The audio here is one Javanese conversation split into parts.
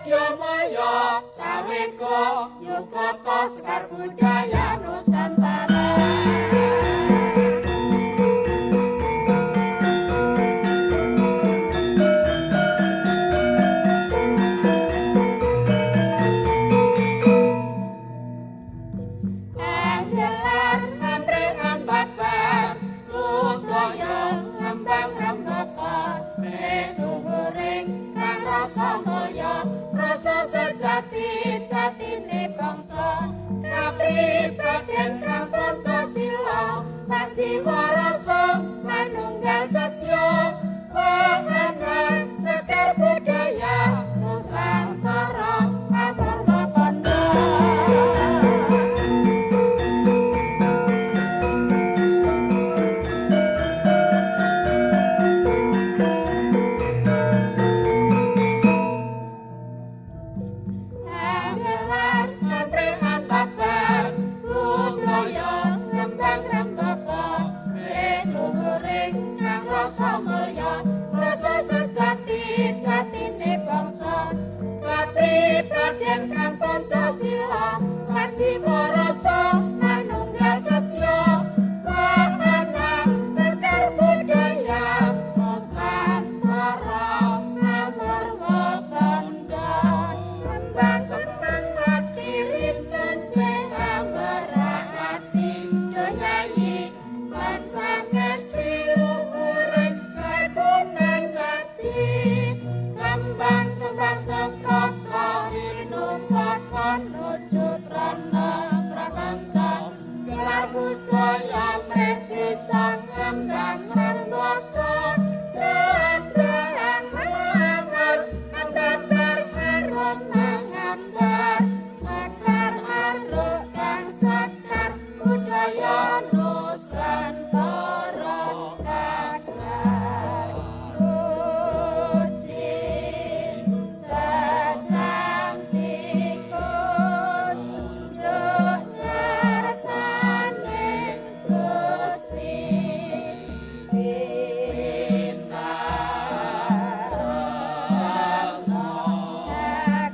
Bagya mulya saweka yukata sekar budaya Nusantara. Anggelar ngamre ambabar budaya ngembang rembaka leluhuring kang rasa mulya rasa sejati jatine bangsa kapribaden kang Pancasila sajiwa rasa manunggal setya wahana sekar budaya Nusantara amurwa kandha. Anggelar ngamre ambabar budaya ngembang rembaka leluhuring kang rasa mulya rasa sejati jatine bangsa kapribaden kang Pancasila sajiwa rasa manunggal setya wahana sekar budaya Nusantara amurwa kandha. Kembang kembang mati rinten ambarati donyayi lan sangesti luhuring kagunan ati. Kembang kembang cempaka rinumpaka nuju prana prapanca gelar budaya mrih bisa ngembang rembaka kembang mawar ambabar arum mengambar mekar aruk kang sekar budaya Nusantara kakar puji sasantikun juk ngarsane Gusti Bimbaretno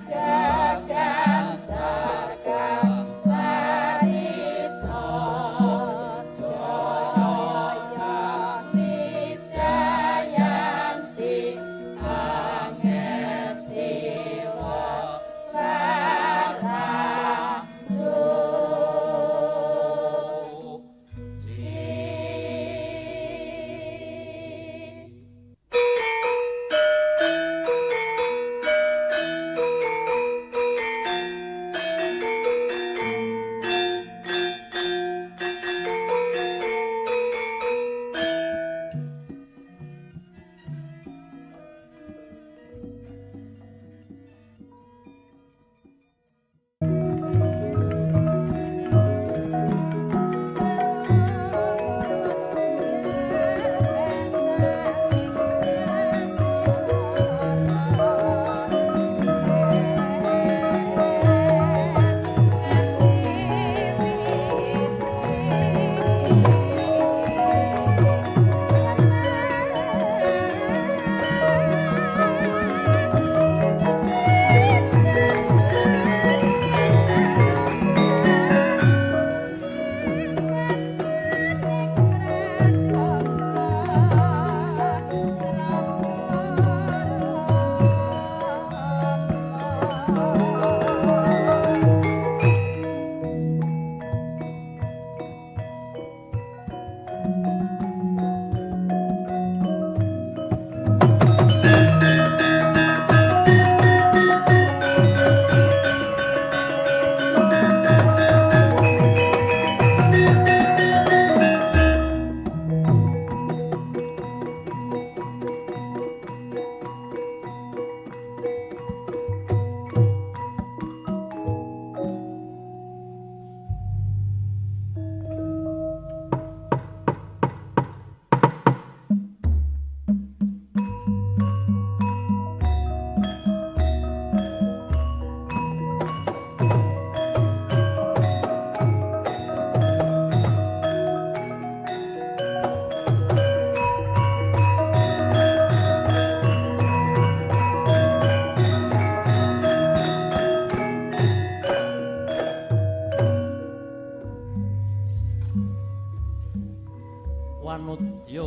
kagegan cakang carita jaya wijayanti angestiwa parasu.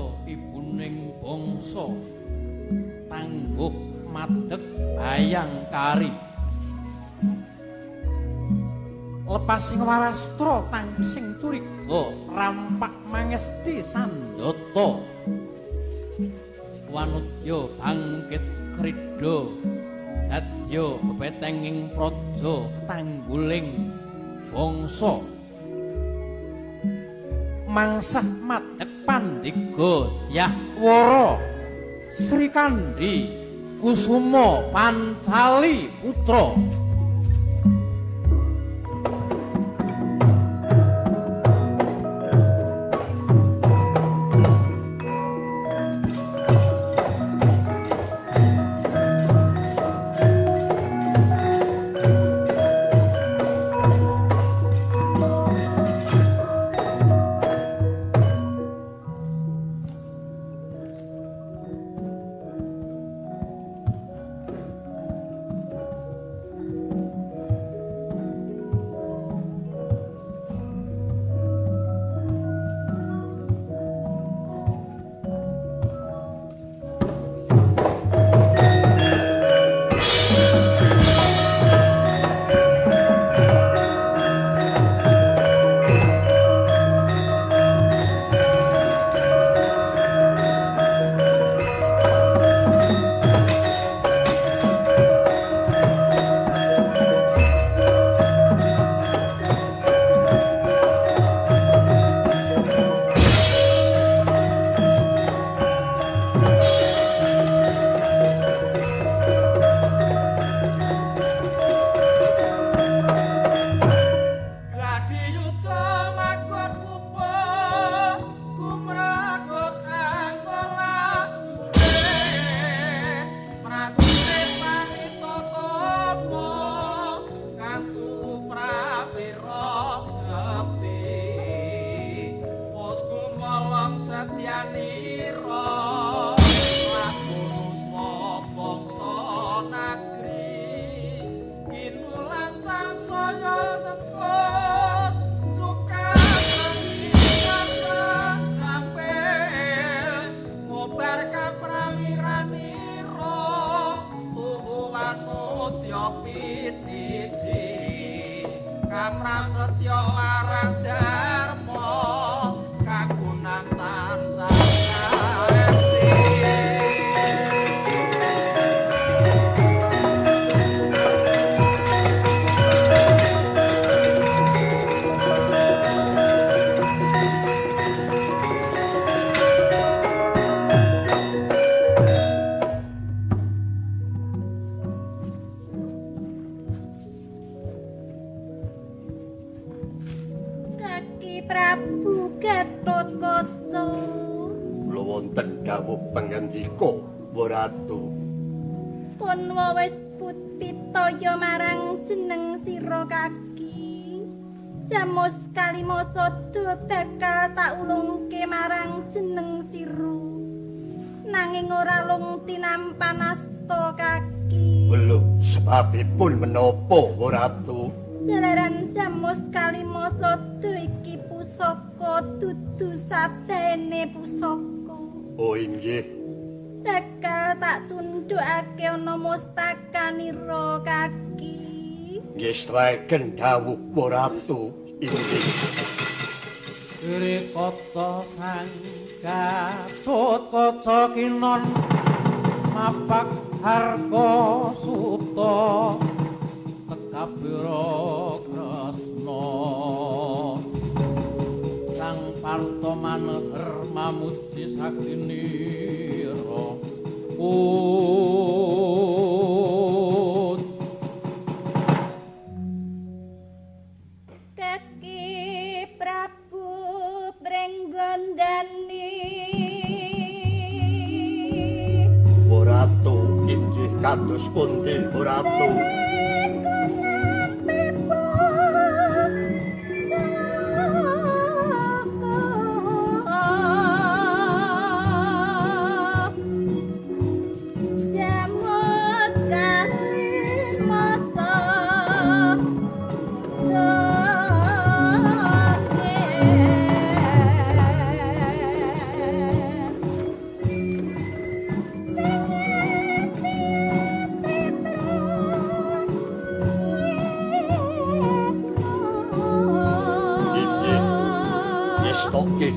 Praja ibuning bangsa tangguh madeg bayangkari lepasing warastra tangsing curiga rampak mangesti sandata wanudya bangkit krida dadya bebetenging praja tangguling bangsa mangsah madeg pandega Dyahwara Srikandhi Kusuma Pancali Putra. Kamrasetya marang dharma kagunan tansah esti. Gatotkaca. Kula wonten dawuh pangandika, Ratu. Pun wis pitaya marang jeneng sira kaki. Jamus kalima sada bakal tak ulungke marang jeneng sira. Nanging ora lung tinampan asta kaki. Lho, sebabipun menapa, Ratu? Jalaran jamus kalima sada iki pusaka dudu sabene pusaka. Oh inggih. Bakal tak cundhukake ana mustakanira kaki. Nggih straken dawuh Ratu. Inggih. Srikata sang Gatotkaca kinon mapak harka suta Kabira Kresna Sang Parta maneher mamuji sakinira ut. Kaki Prabu Prenggondani Ratu inggih kados pundi Ratu?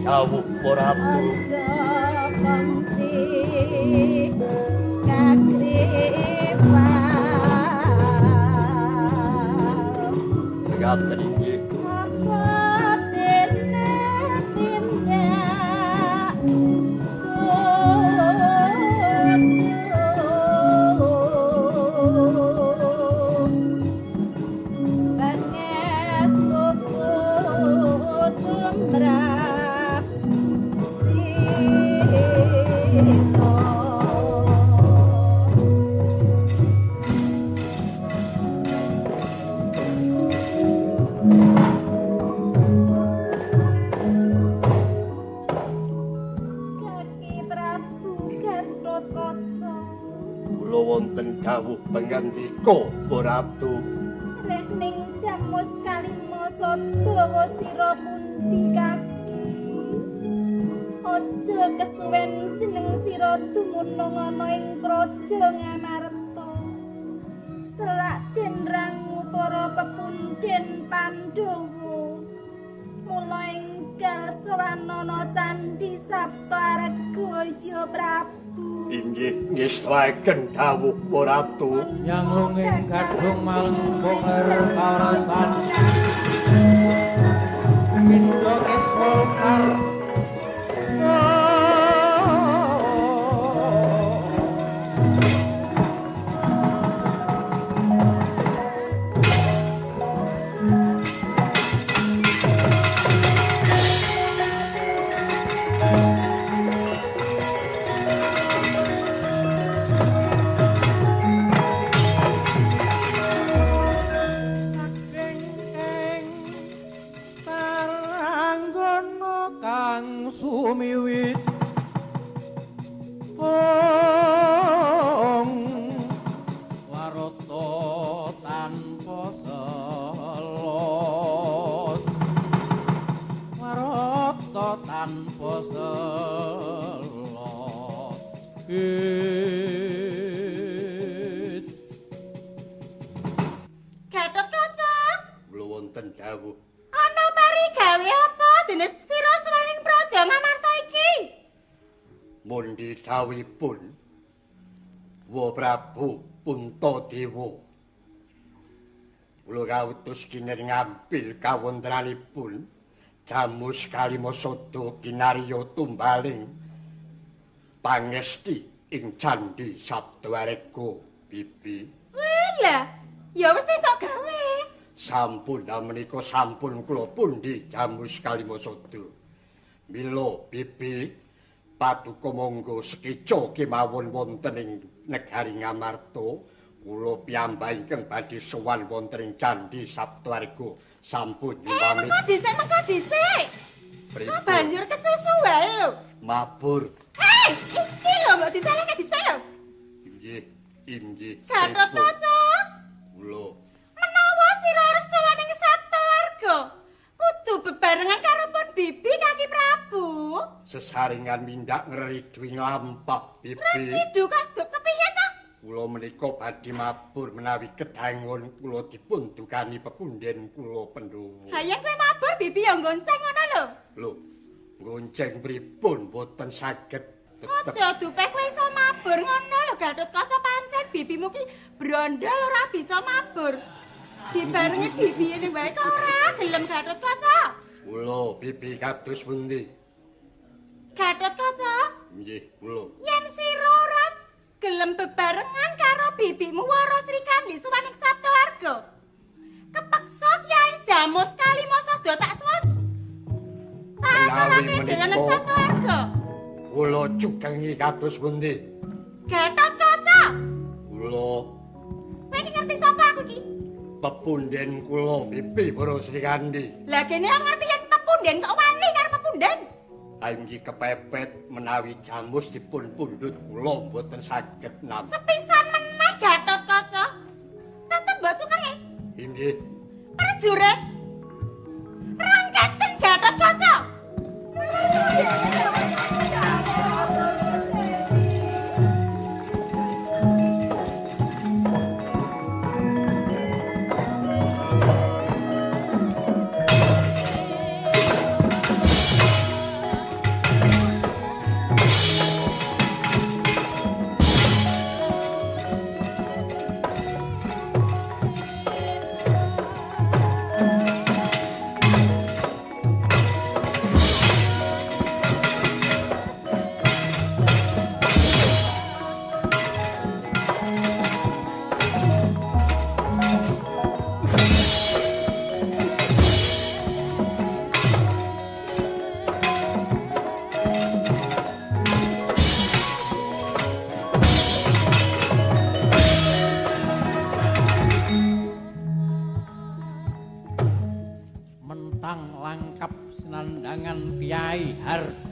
dawuh Ratu? Aja kongsi kakriwan. Ngaten inggih. Apa dene tindak Dawuh pangandika Ratu. Rehning jamus kalima sadawa sira pundi kaki. Aja kesuwen jeneng sira dumunung ana ing praja Ngamarta. Selak den rangu para pepunden Pandhawa. Mula enggal sowanana Candhi Saptarga ya Prabu. Inggih ngestakaken dawuh Ratu. Yang lunging gadhung malengkung karasan pindha kesulkar. Dawuhipun Wa Prabu Puntadewa, kula kautus kinir ngampil kawontenanipun jamus kalima sada kinarya tumbaling pangesti ing Candhi Saptwarga Bibi. Wela, ya wis entuk gawe. Sampun menika sampun kula pundi jamus kalima sada. Mila Bibi paduka monggo sekeca kemawon wonten ing negari Ngamarta, kula piyambak ingkang badhe sowan wonten ing Candhi Saptwarga. Sampun pamit. Mengko dhisik, mengko dhisik. Kok banjur kesusu wae lho. Mabur. Iki lho mbok disalahke dhisik lho. Inggih, inggih. Gatotkaca. Kula. Menawa sira arep sowan ing Saptwarga, kudu bebarengan karo pun Bibi Kaki Prabu. Sesarengan mindak ngridu ing lampah Bibi. Ngridu kaduk kepiye to? Kula menika badhe mabur menawi kedangon kula dipun dukani pepunden kula Pandhawa. Ha yen kowe mabur Bibi ya gonceng ngono lho. Lho, gonceng pripun mboten saged tetep. Aja dupeh kowe iso mabur ngono lho Gatotkaca, pancen bibimu ki brondol ora bisa mabur. Dibarengi bibine wae kok ora gelem Gatotkaca. Kula Bibi kados pundi? Gatotkaca? Nggih, kula. Yen sira ora gelem bebarengan karo bibimu Wara Srikandhi sowan ing Saptawarga, kepeksa Kyai Jamus Kalima Sada tak suwun. Tak dhewe ning Saptawarga. Kula cukengi kados pundi? Gatotkaca. Kula. Kowe iki ngerti sapa aku iki? Pepunden kula Bibi Wara Srikandhi. Lah gene ngerti yen pepunden kok wani karo pepunden? Inggih kepepet menawi jamus dipun pundhut kula mboten saged nampi. Sepisan meneh Gatotkaca. Tetep mbok cukenge. Inggih. Prajurit. Rangketen Gatotkaca.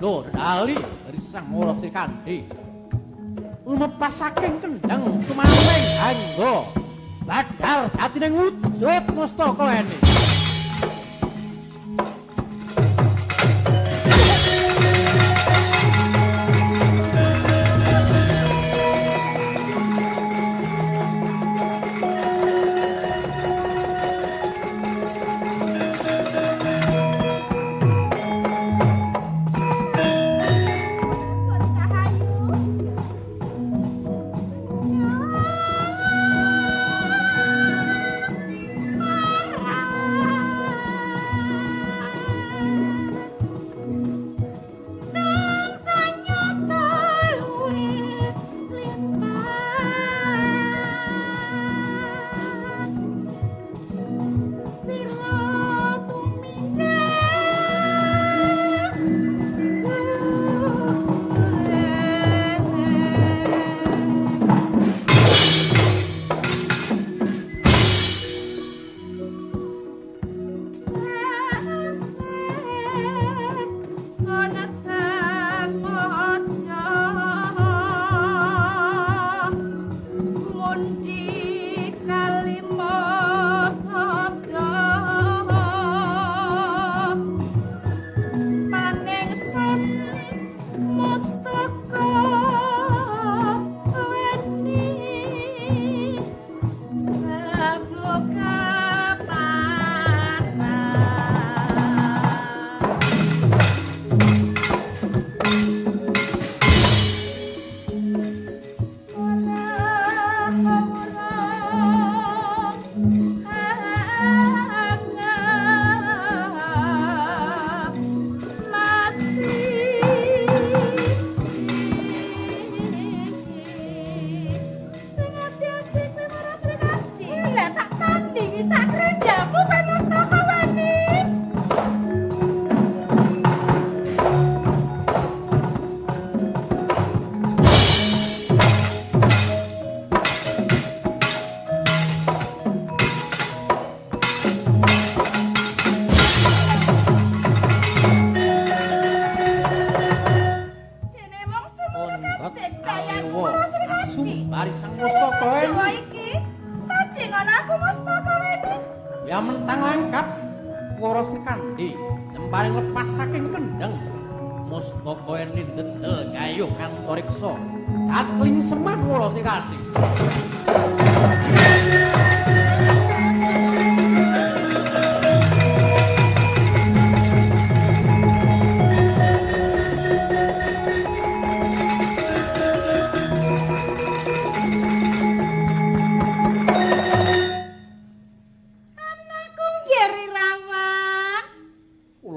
Kendo dali dari Sang Wara Srikandhi. Lumepas saking kendhang tumameng hangga badal jatine wujud mustaka weni.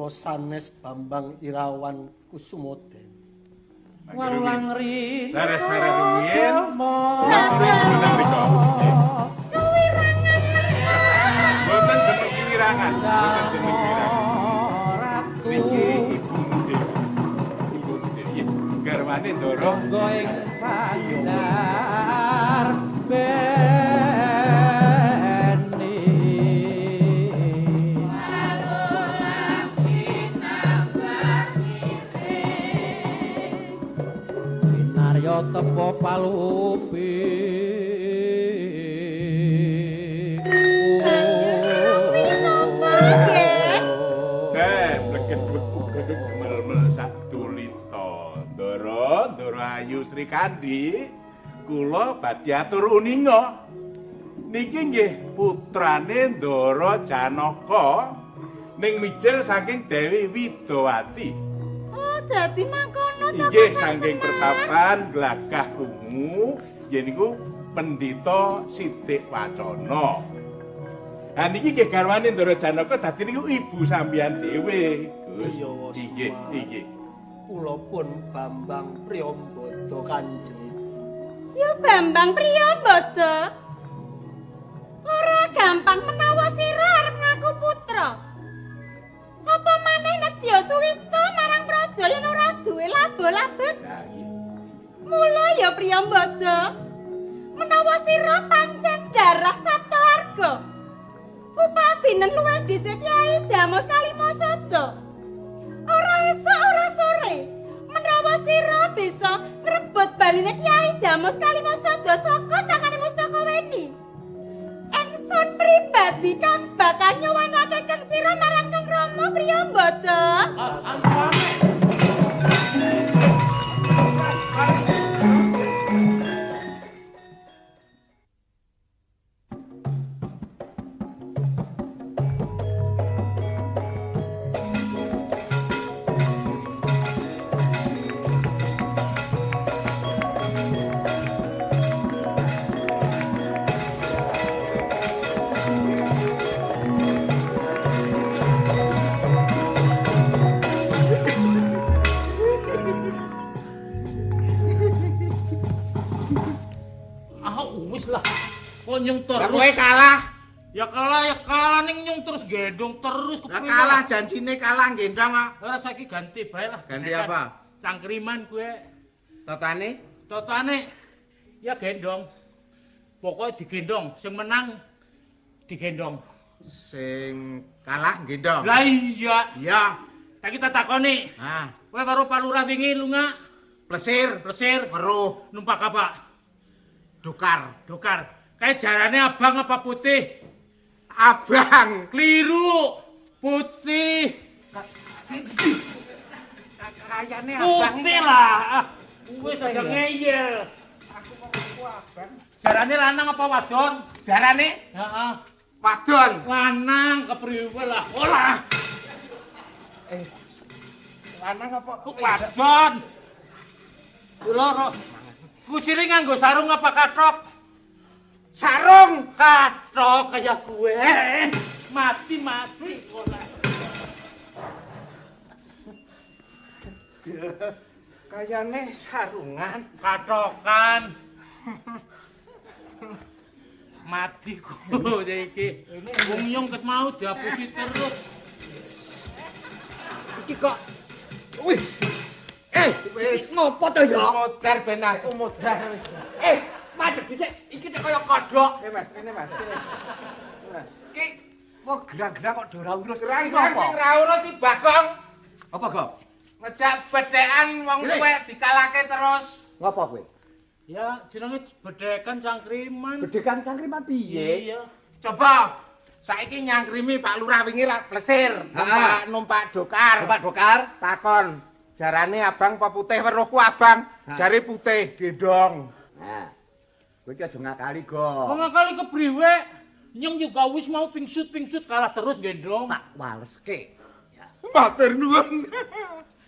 Sanes Bambang Irawan Kusumoden. Walang ri sare-sare rumiyin. Boten jeneng kiwirangan, boten jeneng kiwirangan. Niki ibumu dhewe. Ibumu dhewe garwane Ndara ing pandar beni. Tepo palupi mel-mel sadulita. Ndara, Ndara Ayu Srikandhi, kula badhe atur uninga. Niki nggih putrane Ndara Janaka ning mijil saking Dewi Widowati. Oh, dadi mangkono to. Inggih saking pertapan Glagah Ungu yen niku Pendhita Sidik Wacana. Ha niki nggih garwane Ndara Janaka dadi niku ibu sampeyan dhewe. Gus. Inggih, inggih. Kula pun Bambang Priyambada Kanjeng. Ya Bambang Priyambada. Ora gampang menawa sira arep ngaku putra. Apa maneh nedya suwita marang praja yen ora duwe laba-labet? Mula ya Priyambada, menawa sira pancen darah Saptaarga. Upadinen luwih dhisik Kyai Jamus Kalimasada. Ora esuk ora sore, Menawa sira bisa ngrebut baline Kyai Jamus Kalimasada saka tangane Mustaka Weni. Engsun pribadi kang bakal nyuwunake kang sira marang Kang Rama Priyambada. Nyung terus. Lah kowe kalah. Ya kalah ning nyung terus gendong terus kepriwe. Lah kalah janjine kalah gendong kok. Ora saiki ganti bae lah. Ganti apa? Cangkriman kowe. Totane? Totane ya gendong. Pokoke digendong, sing menang digendong. Sing kalah gendong. Lah iya. Iya. Saiki tak takoni. Ha. Kowe karo Pak Lurah wingi lunga plesir. Plesir. Weruh. Numpak apa? Dokar. Dokar. Kayak jarane abang apa putih? Abang. Keliru. Putih. Kayane abang. Putih lah. Wis aja ngeyel. Aku kok ngaku abang. Jarane lanang apa wadon? Jarane? Heeh. Wadon. Lanang kepriwe lah. Ora. Lanang apa wadon? Loro. Kusire nganggo sarung apa kathok? Sarung kathok kaya gue. Mati-mati ora. Kayane sarungan, kathokan. Mati ku iki. Wong nyong ket mau diapusi terus. Iki kok wis. Wis ngopo to ya? Modar ben aku modar wis. Madhep dhisik, iki nek kaya kodhok. Mas, kene Mas, kene. Mas. Iki wong gerang-gerang kok do ora urus. Gerang-gerang sing ora urus iki Bagong. Apa, Gong? Ngejak bedhekan wong tuwek dikalahke terus. Ngopo kowe? Ya jenenge bedhekan cangkriman. Bedhekan cangkriman piye? Iya. Coba saiki nyangkrimi Pak Lurah wingi ra plesir, numpak dokar. Numpak dokar, takon. Jarane abang apa putih weruhku abang, jare putih gendong. Nah. Kowe iki aja ngakali, Gong. Wong ngakali kepriwe? Nyong juga wis mau pingsut-pingsut kalah terus gendong. Tak waleske. Ya. Matur nuwun.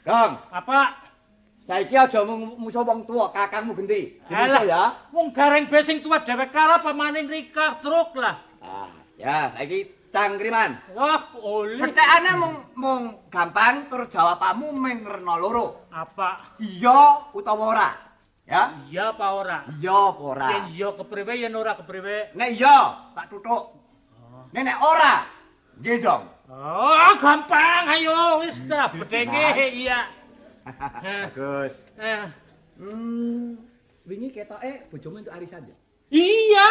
Gong, apa? Saiki aja musuh wong tuwa, kakangmu genti. Alah ya. Wong gareng be sing tuwa dhewek kalah pamaning Rika truk lah. Ah, ya saiki cangkriman. Wah, oleh. Percayane mung gampang tur jawabanmu mung rena loro. Apa? Iya utawa ora? Ya? Iya apa ora? Iya apa ora? Yen iya kepriwe yen ora kepriwe? Nek iya tak tutuk. Nek nek ora gendong. Oh, gampang ayo wis ta bedheke iya. Bagus. Wingi ketoke bojomu entuk arisan ya? Iya.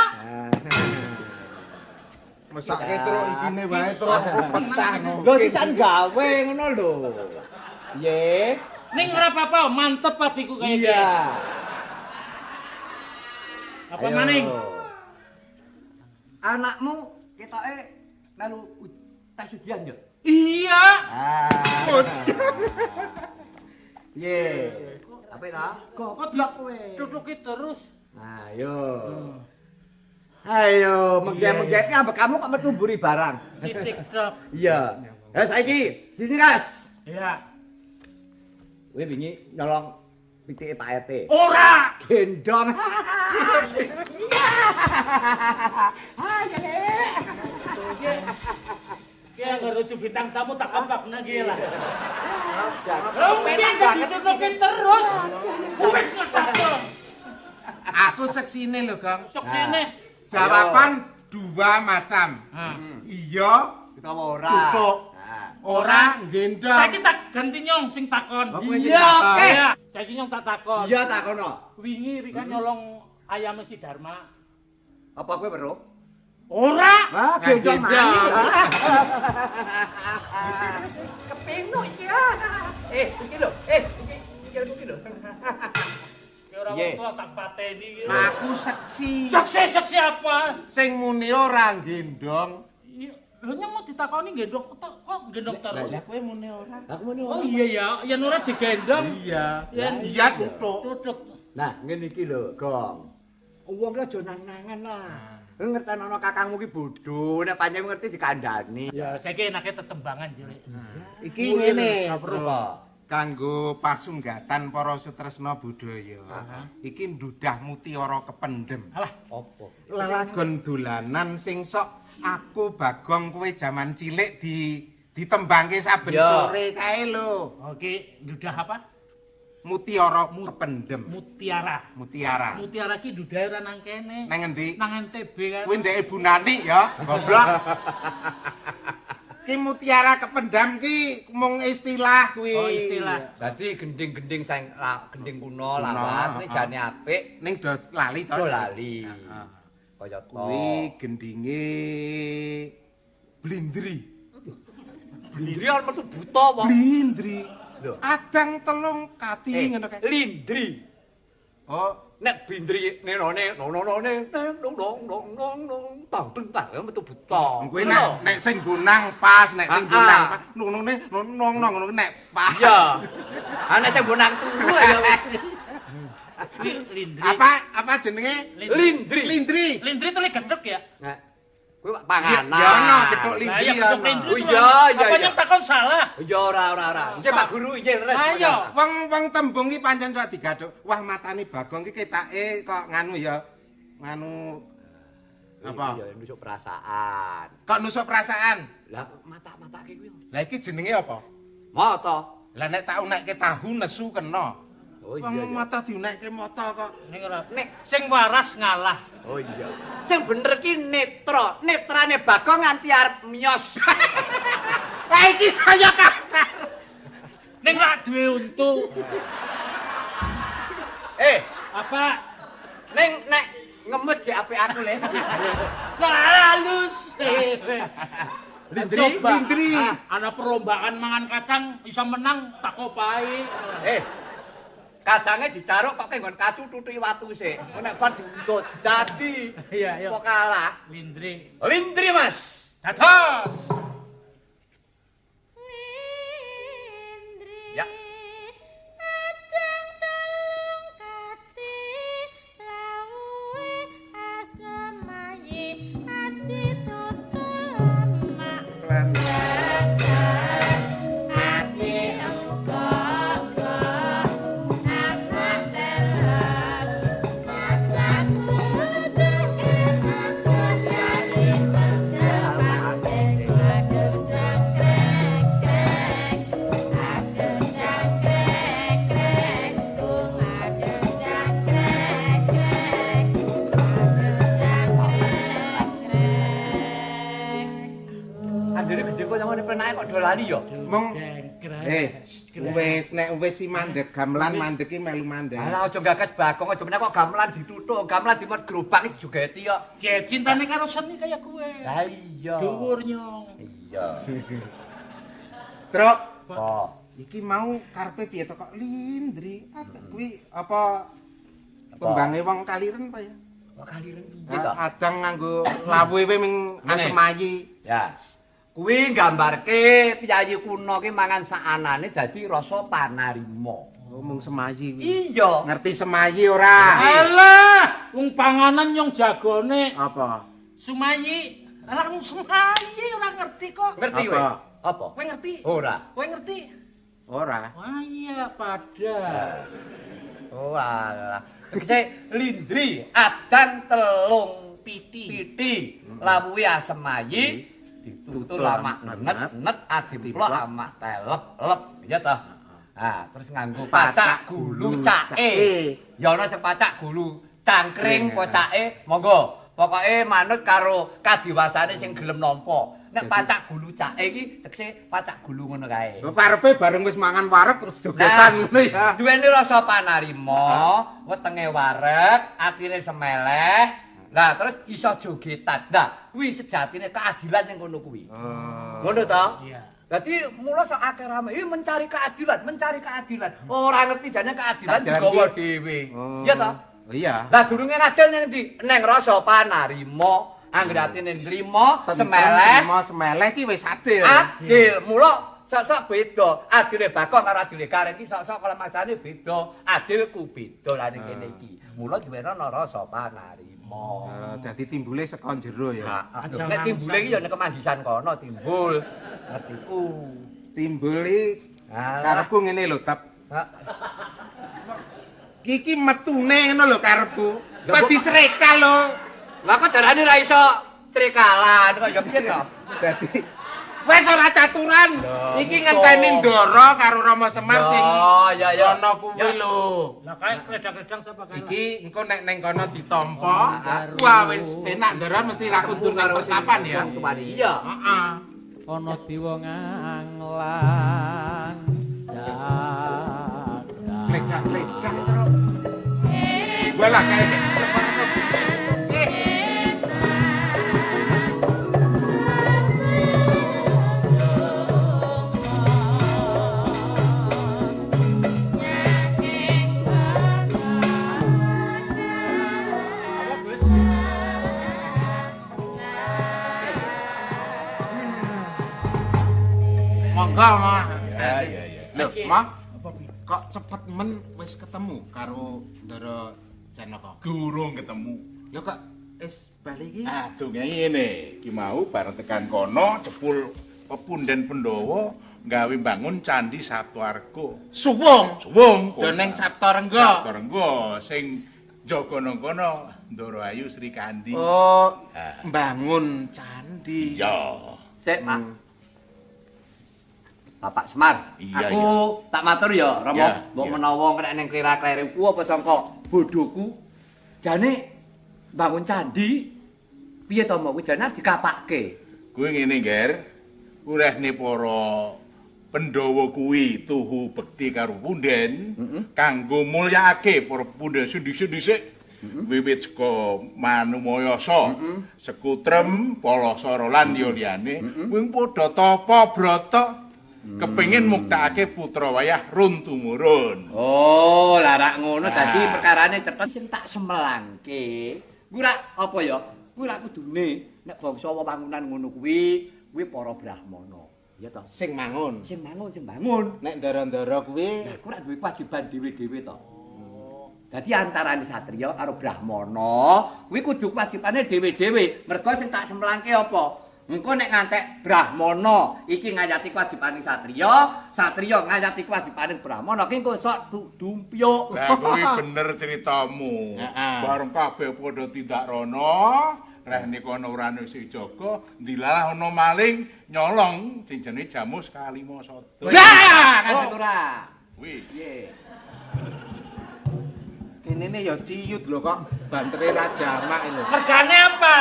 Mesake truk ikine wae truk pecah no. Lho sisan gawe ngono lho. Piye? Ning ora apa-apa, mantep atiku kaya iki. Iya. Apa maning? Anakmu ketoke melu tes ujian yo? Iya. Piye? Apik ta? Goblok kowe. Tutuki terus. Ayo. Ayo, mengge-mengge ambek kamu kok metu mburi barang. Sithik tok. Iya. Eh saiki, sini Ras. Iya. Kowe wingi nyolong pitike Pak RT. Ora. Gendong. Iya. Ayo, Nek. Ki anggere lucu bintang tamu tak kepakna ki lah. Wong ditutuki terus. Wis ngetak. Aku seksine lho, Gong. Seksine. Jawaban dua macam. Iya utawa ora. Tutuk. Ora gendong. Saiki tak ganti nyong sing takon. Iya, oke. Saiki nyong tak takon. Iya, takono. Wingi Rika nyolong ayam si Dharma. Apa kowe weruh? Ora. Wah, gendong maning. Kepinuk iki. Iki lho. Iki sikilku ki lho. Ora wong tua tak pateni iki. Aku seksi. Seksi apa? Sing muni ora gendong. Lho nyong mau ditakoni gendong kok gendong terus. Lah kowe muni ora. Aku muni ora. Oh iya ya, yen ora digendong. Iya. Iya tutuk. Tutuk. Nah, ngene iki lho, Gong. Wong ki aja nang-nangan lah. Ngertenono kakangmu ki bodho, nek pancen ngerti dikandhani. Ya, saiki enake tetembangan cilik. Iki ngene, Bro. Kanggo pasunggatan para sutresna budaya. Iki ndudah mutiara kependhem. Alah, apa? Lelagon dolanan sing sok aku Bagong kowe jaman cilik ditembangke saben sore kae lho. Oke, ndudah apa? Mutiara kependhem. Mutiara. Mutiara. Mutiara ki ndudahe ora nang kene. Nang endi? Nang NTB kan. Kuwi ndeke Bu Nani ya, goblok. Ki mutiara kependam ki mung istilah kuwi. Oh, istilah. Dadi gending-gending sing gending kuno lawas ning jane apik ning do lali to. Do lali. Kaya to. Kuwi gendinge Blindri. Blindri arep metu buta apa? Blindri. Lho, adang telung kati ngono kae. Lindri. Oh, nek blindri nenone nonone nong nong nong nong nong tang tang metu buta. Kuwi nek sing bonang pas, nek sing bonang pas nonone nong nong ngono nek pas. Iya. Ah nek sing bonang turu ya. Lindri. Apa jenenge? Lindri. Lindri. Lindri itu lek gedhek ya? Kuwi panganan. Ya ono gedhok lindri ya. Oh iya iya. Apa nyong takon salah? Ya ora ora ora. Nggih Pak Guru nggih. Ayo. Wong-wong tembung ki pancen sok digadhok. Wah matane Bagong ki ketake kok nganu ya. Nganu apa? Ya nusuk perasaan. Kok nusuk perasaan? Lah mata-matake kuwi. Lah iki jenenge apa? Mata. Lah nek tak unekke tahu nesu kena. Oh iya. Wong mata diunekke mata kok. Ning ora. Nek sing waras ngalah. Oh iya. Sing bener ki netra. Netrane Bagong nganti arep miyos. Lah iki saya kasar. Ning rak duwe untu. Apa? Ning nek ngemut jek apik aku le. Halus. Lindri, lindri. Ana perlombaan mangan kacang iso menang tak kopai. Kacangnya dicaruk kok nggon kacu tutuki watu sik. Nek bar diuntut dadi. Iya, iya. Kok kalah. Lindri. Lindri, Mas. Dados. Lindri. Ya. Adang telung kati lawuhe asemaye ati tutul mak. Penake kok do lali ya. Mong wis nek wis si mandeg gamelan mandeg ki melu mandeg. Alah aja gagas Bagong aja meneh kok gamelan dituthuk, gamelan dimet gerobak iki jogeti kok. Ge cintane karo seni kaya kowe. Lah iya. Dhuwur nyong. Iya. Truk. Oh. Iki mau karepe piye to kok Lindri? Kuwi apa tembange wong Kaliren apa ya? Kok Kaliren piye to? Adang nganggo lawuhe ming asemayi. Ya. Kuwi nggambarke piyayi kuno ki mangan sakanane dadi rasa panarima. Oh, mung semayi kuwi. Iya. Ngerti semayi ora? Alah, wong panganan nyong jagone. Apa? Sumayi. Alah wong semayi ora ngerti kok. Ngerti kowe? Apa? Kowe ngerti? Ora. Kowe ngerti? Ora. Wah iya padha. Oh alah. Tegese lindri adang telung piti. Piti lawuhe asemayi. Ditutul amak net net adimplok amak telep lep ya toh. Ah terus nganggo pacak gulu cake. Ya ana sing pacak gulu cangkring pocake monggo. Pokoke manut karo kadiwasane sing gelem nampa. Nek pacak gulu cake iki tegese pacak gulu ngono kae. Lho karepe bareng wis mangan wareg terus jogetan ngono ya. Duweni rasa panarima, wetenge wareg, atine semeleh. Lah terus iso jogetan. Nah, kuwi sejatine keadilan ning kono kuwi. Ngono to? Iya. Dadi mula sak akeh rame iki mencari keadilan, mencari keadilan. Ora ngerti jane keadilan digawa dhewe. Iya ta? Iya. Lah durunge adil nang endi? Neng rasa panarima. Anggere atine nrima, semeleh, nrima semeleh iki wis adil. Adil. Mula sok-sok beda. Adile Bagong karo adile Gareng iki sok-sok kalemasane beda. Adilku beda lah ning kene iki. Mula duwenono rasa panarima. Dadi timbule saka jero ya. Nek timbule iki ya nek kemanggisan kono timbul. Ngertiku. Timbul iki karepku ngene lho, Tep. Iki metune ngono lho karepku. Kok disrekal lho. Lah kok jarane ra iso srekalan kok ya piye to? Dadi wis ora caturan. Iki ngenteni Ndara karo Rama Semar sing ana kuwi lho. Lah kae kledang-kledang sapa kae? Iki engko nek ning kono ditampa, wah wis enak Ndara mesti ra kudu karo pertapan ya. Iya. Heeh. Ana dewa nganglang jagat. Kledak-kledak terus. Walah kae Monggo, Ma. Ya, ya, ya. Lho, Ma. Kok cepet men wis ketemu karo Ndara Janaka? Durung ketemu. Lho kok wis bali iki? Aduh, ngene. Ki mau bareng tekan kono jebul pepunden Pandhawa gawe bangun Candi Saptarga. Suwung. Suwung. Do ning Saptarengga. Saptarengga sing jaga nang kono Ndara Ayu Sri Kandi. Oh, bangun candi. Iya. Sik, Pak. Bapak Semar, iya, aku iya. Tak matur ya, Rama. Mbok menawa nek ning klera-kleriku apa sangka bodhoku. Jane bangun candi piye to mbok kuwi jane arep dikapake. Kuwi ngene, Ger. Urehne para Pandhawa kuwi tuhu bekti karo punden kanggo mulyakake para punden sing dhisik-dhisik. Wiwit saka Manumayasa, Sekutrem, Palasara lan liya-liyane kuwi padha tapa brata. Kepengin muktakake putra wayah run tumurun. Oh, lah rak ngono dadi perkarane cetha sing tak semelangke. Kuwi rak apa ya? Kuwi rak kudune nek bangsa wewangunan ngono kuwi, kuwi para brahmana. Ya toh? Sing mangun. Sing mangun, sing bangun. Nek ndara-ndara kuwi, lah kuwi rak duwe kewajiban dhewe-dhewe to. Dadi antarane satriya karo brahmana kuwi kudu kewajibane dhewe-dhewe. Mergo sing tak semelangke apa? Engko nek ngantek brahmana iki ngayati kewajibane satriya, satriya ngayati kewajibane brahmana ki engko sok dumpyuk. Lah kuwi bener ceritamu. Bareng kabeh padha tindak rono, rehne kono ora ono sing jaga, ndilalah ana maling nyolong sing jenenge Jamus Kalimasada. Lah, kan ora. Kuwi. Piye? Kenene ya ciyut lho kok bantere ra jamak lho. Mergane apa?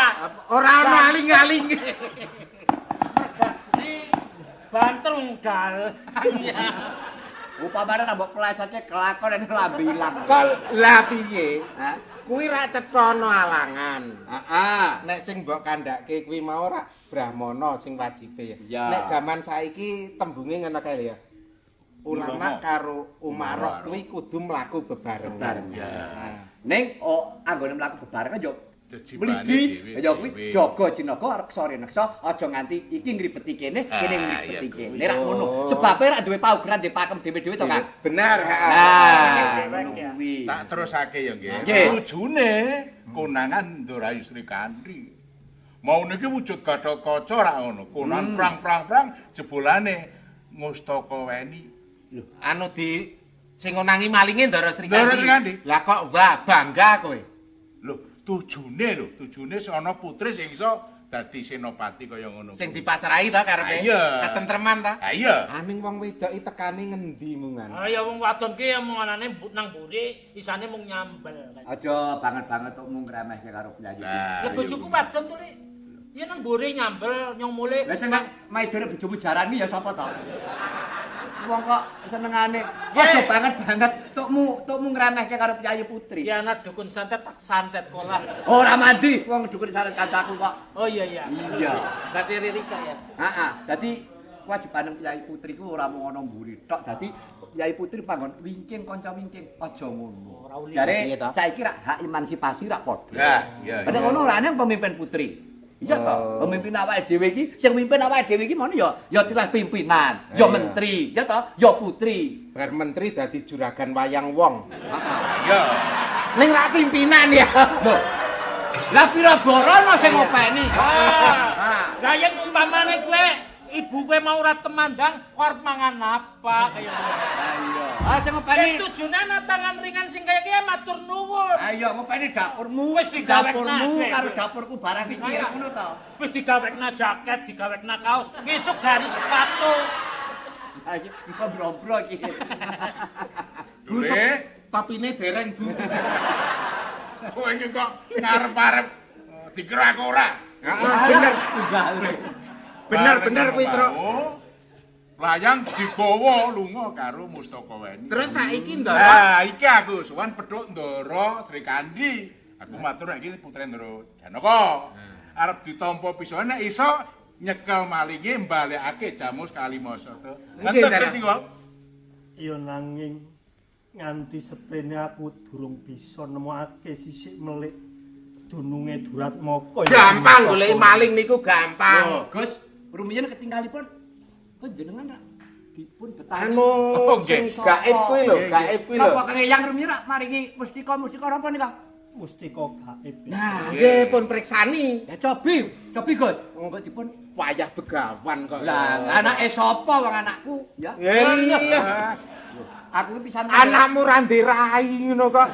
Ora ono aling-alinge. Mergane banter wong dalang. Upamane ra mbok pleseke kelakon nek lambe ilang. Kok lah piye? Hah? Kuwi ra cetha ana alangan. Heeh. Nek sing mbok kandhake kuwi mau ra brahmana sing wajibe ya. Nek jaman saiki tembunge ngono kae lho ya. Ulama karo umarok kuwi kudu mlaku bebarengan. Ya. Ning anggone mlaku bebarengan yo mligi ya kuwi jaga jinaga reksa rineksa aja nganti iki ngribeti kene, kene ngribeti kene. Nek ngono, sebabe rak duwe paugeran dhe pakem dhewe-dhewe to, Kang. Bener, heeh. Nah, kuwi. Tak terusake ya nggih. Tujune konangan Ndara Ayu Sri Kandi. Mau niki wujud Gathotkaca rak ngono. Konan prang-prang-prang jebulane Ngustaka Weni. Lho, anu di sing ngonangi malinge Ndara Sri Kandi. Ndara Sri Kandi. Lah kok wah bangga kowe. Lho, tujune lho, tujune ana putri sing iso dadi senopati kaya ngono. Sing dipasrahi ta karepe? Ketentreman ta? Ha iya. Aning wong wedok iki tekane ngendi mungan? Ha ya wong wadon ki omonganane nang mburi, isane mung nyambel. Aja banget-banget tok mung ngremehke karo penyanyi. Lah bojoku wadon to, Lik. Ya nang mburi nyambel nyong mule. Lah sing maidone bojomu jaran ki ya sapa to? Wong kok senengane aja banget-banget tokmu ngremehke karo Piyayi Putri. Ya ana dukun santet tak santet kolah. Ora mandi wong dukun santet kancaku kok. Oh iya iya. Iya. Berarti Ririka ya. Heeh, dadi Kewajibane Kyai Putri ku ora mung ana mburi tok. Dadi Kyai Putri panggon wingking kanca wingking aja ngono. Jare saiki rak hak emansipasi rak padha. Lah, iya. Padha ngono ora ana pemimpin putri. Iya toh, pemimpin awake dhewe iki, sing mimpin awake dhewe iki mono ya ya tilas pimpinan, ya menteri, ya toh, ya putri. Bar menteri dadi juragan wayang wong. Iya. Ning rak pimpinan ya. Lho. Lah pira borono sing ngopeni? Lah yen umpamane kowe ibu kowe mau ora temandang, kowe arep mangan apa kaya ngono. Lah iya. Ah sing ngopeni tujune ana tangan ringan sing kaya kiye matur nuwun. Ayo ngopeni dapurmu, wis dapurmu karo dapurku barang iki ngono to. Wis digawekna jaket, digawekna kaos, ngesuk garis sepatu. Ha iki buka brombro iki. Bu, topine dereng, Bu. Kowe iki kok ngarep-arep dikira aku ora. Heeh, bener. Bener-bener kuwi, Truk. Layang digawa lunga karo Mustaka Weni. Terus saiki Ndara. Lah iki aku sowan pethuk Ndara Srikandhi. Aku matur nek iki putrane Ndara Janaka. Arep ditampa pisoe nek iso nyekel malinge mbalekake Jamus Kalimasada. Nggih, Terus niku. Iya nanging nganti seprene aku durung bisa nemokake sisik melik dununge Duratmaka. Gampang goleki maling niku gampang. Lho, Gus, rumiyin ketinggalipun panjenengan rak dipun betani. Anu sing gaib kuwi lho, gaib kuwi lho. Napa Kang Eyang rumiyin rak maringi mustika-mustika napa nika? Mustika gaib. Nah, nggih pun priksani. Ya cobi, cobi Gus. Monggo dipun wayah begawan kok. Lah, anake sapa wong anakku ya? Iya. Aku pisan anakmu ra ndirai ngono kok.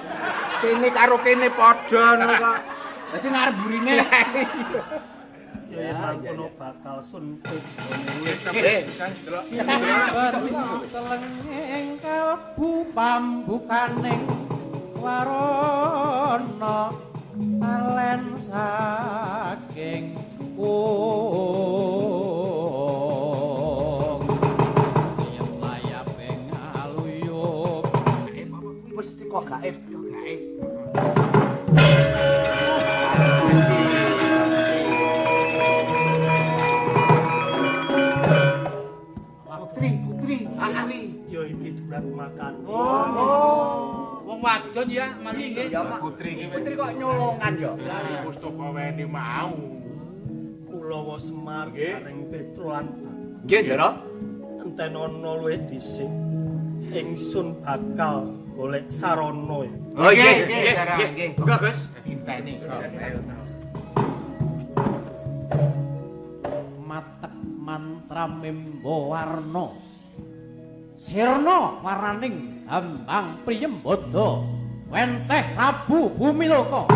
Kene karo kene padha ngono kok. Dadi ngarep burine. Ya mangkono bakal sun telenging kalbu pambukaning warana alen saking kung yen layaping aluyup mustika gaib, gaib. Putri, putri. Ya iki Duratmakan. Oh. Wong wadon ya malinge. Ya putri iki. Putri kok nyolongan ya. Mustaka Weni mau. Kulawa Semar bareng Petro lan nggih, Ndara. Enten ana luwih dhisik. Ingsun bakal golek sarana ya. Oh nggih, nggih, Ndara, nggih. Monggo, Gus. Dinteni. Matek mantra membo warna. Sirna waraning Hambang Priyambada wenteh Prabu Bumiloka.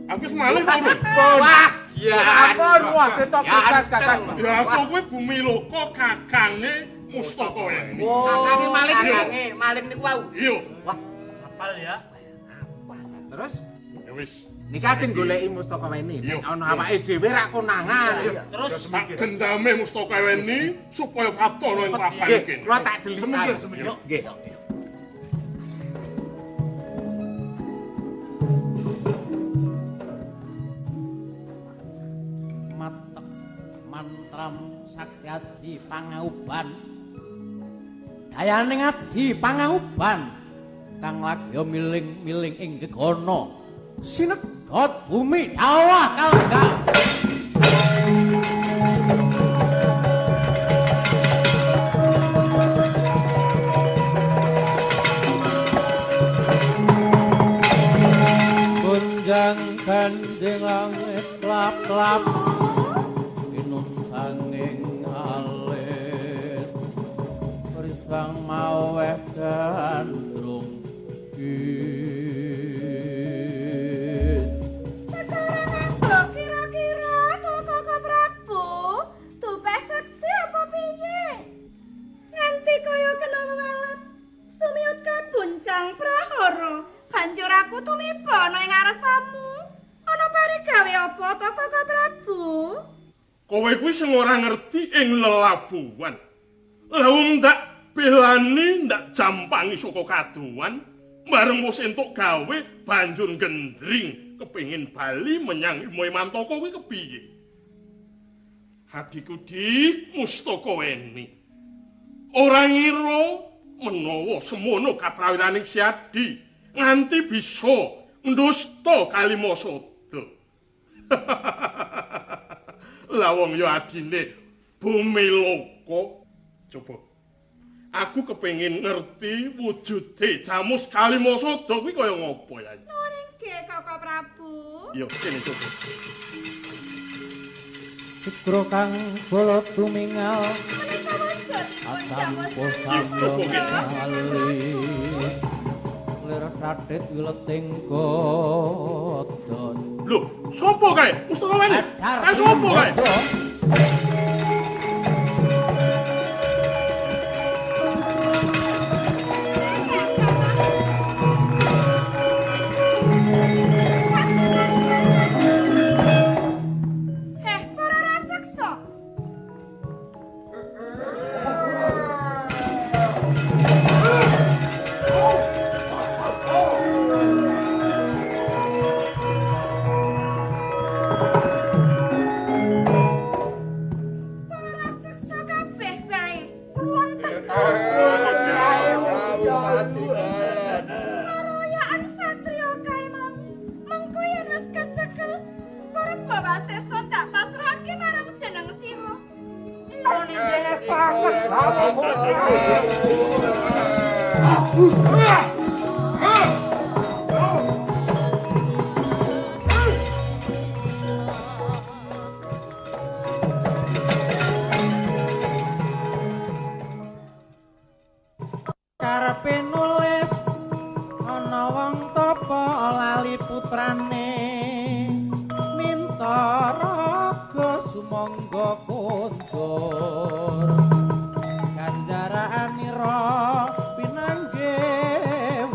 Aku wis malih lho. Wah, ya ampun, wah ketok bebas Kakang. Ya aku kuwi Bumiloka kakange Mustaka Weni. Kakange maling ya. Kakange maling niku wau. Iya. Wah, hafal ya. Terus ya wis. Niki ajeng goleki Mustaka Weni. Nek ana awake dhewe rak konangan. Terus gendame Mustaka Weni supaya prapta ana ing papan Nggih, kene. kula tak delikan. Semingkir, semingkir. Nggih. Matek mantram sakti aji pangauban. Dayaning aji pangauban kang lagya miling-miling ing gegana. Sinedhot bumi dawah kalengga. Gonjang gandeng langit klap-klap pinuntanging alit risang maweh gandrung. Kira-kira Koko Prabu tupe sekti apa piye? Nganti kaya kena wewelet sumiut kabuncang prahara. Banjur aku tumiba ana ing ngaresamu. Ana pari Arep gawe apa to Kaka Prabu? Kowe kuwi sing ora ngerti ing lelabuhan. Lah wong ndak belani ndak jampangi saka kaduan, bareng wis entuk gawe banjur gendring kepengin bali menyang Imoe Mantaka kuwi kepiye? Hadiku Dik Mustaka Weni. Ora ngira menawa semono katrawirane Siadi nganti bisa ndusta Kalimasada. Lah wong ya adine Bumiloka. Coba aku kepengin ngerti wujude Jamus Kalimasada kuwi kaya ngopo ya? Nuwun inggih Kaka Prabu. Ya kene coba. Sugra kang bala tumingal Menika wujudipun Jamus atampa Kalimasada. kali lir tatit wileting godon. Lho, sapa kae? Mustaka Weni. Kae sapa kae? Heh, para raseksa. Para raseksa kabeh bae. Wonten Karoyaan satriya kae mau. Mengko yen wis kecekel, para bawasesa tak pasrahke marang jeneng sira. Karepe nulis ana wong tapa lali putrane minta raga sumangga kondur ganjaranira pinanggih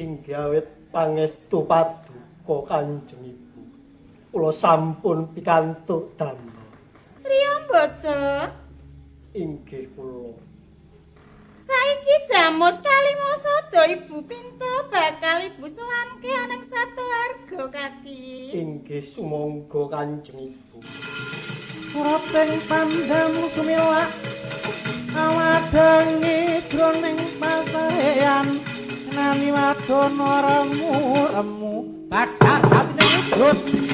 Inggih awit pangestu paduka Kanjeng Ibu. Kula sampun pikantuk damel. Priyambada? Inggih kula. Saiki Jamus Kalimasada ibu pinta bakal ibu sowanke ana ing satuwarga kaki. Inggih sumangga Kanjeng Ibu. Surating pandhamu sumilak awadangi jroning pasarean nani wadana remu-remu badar atine wujud.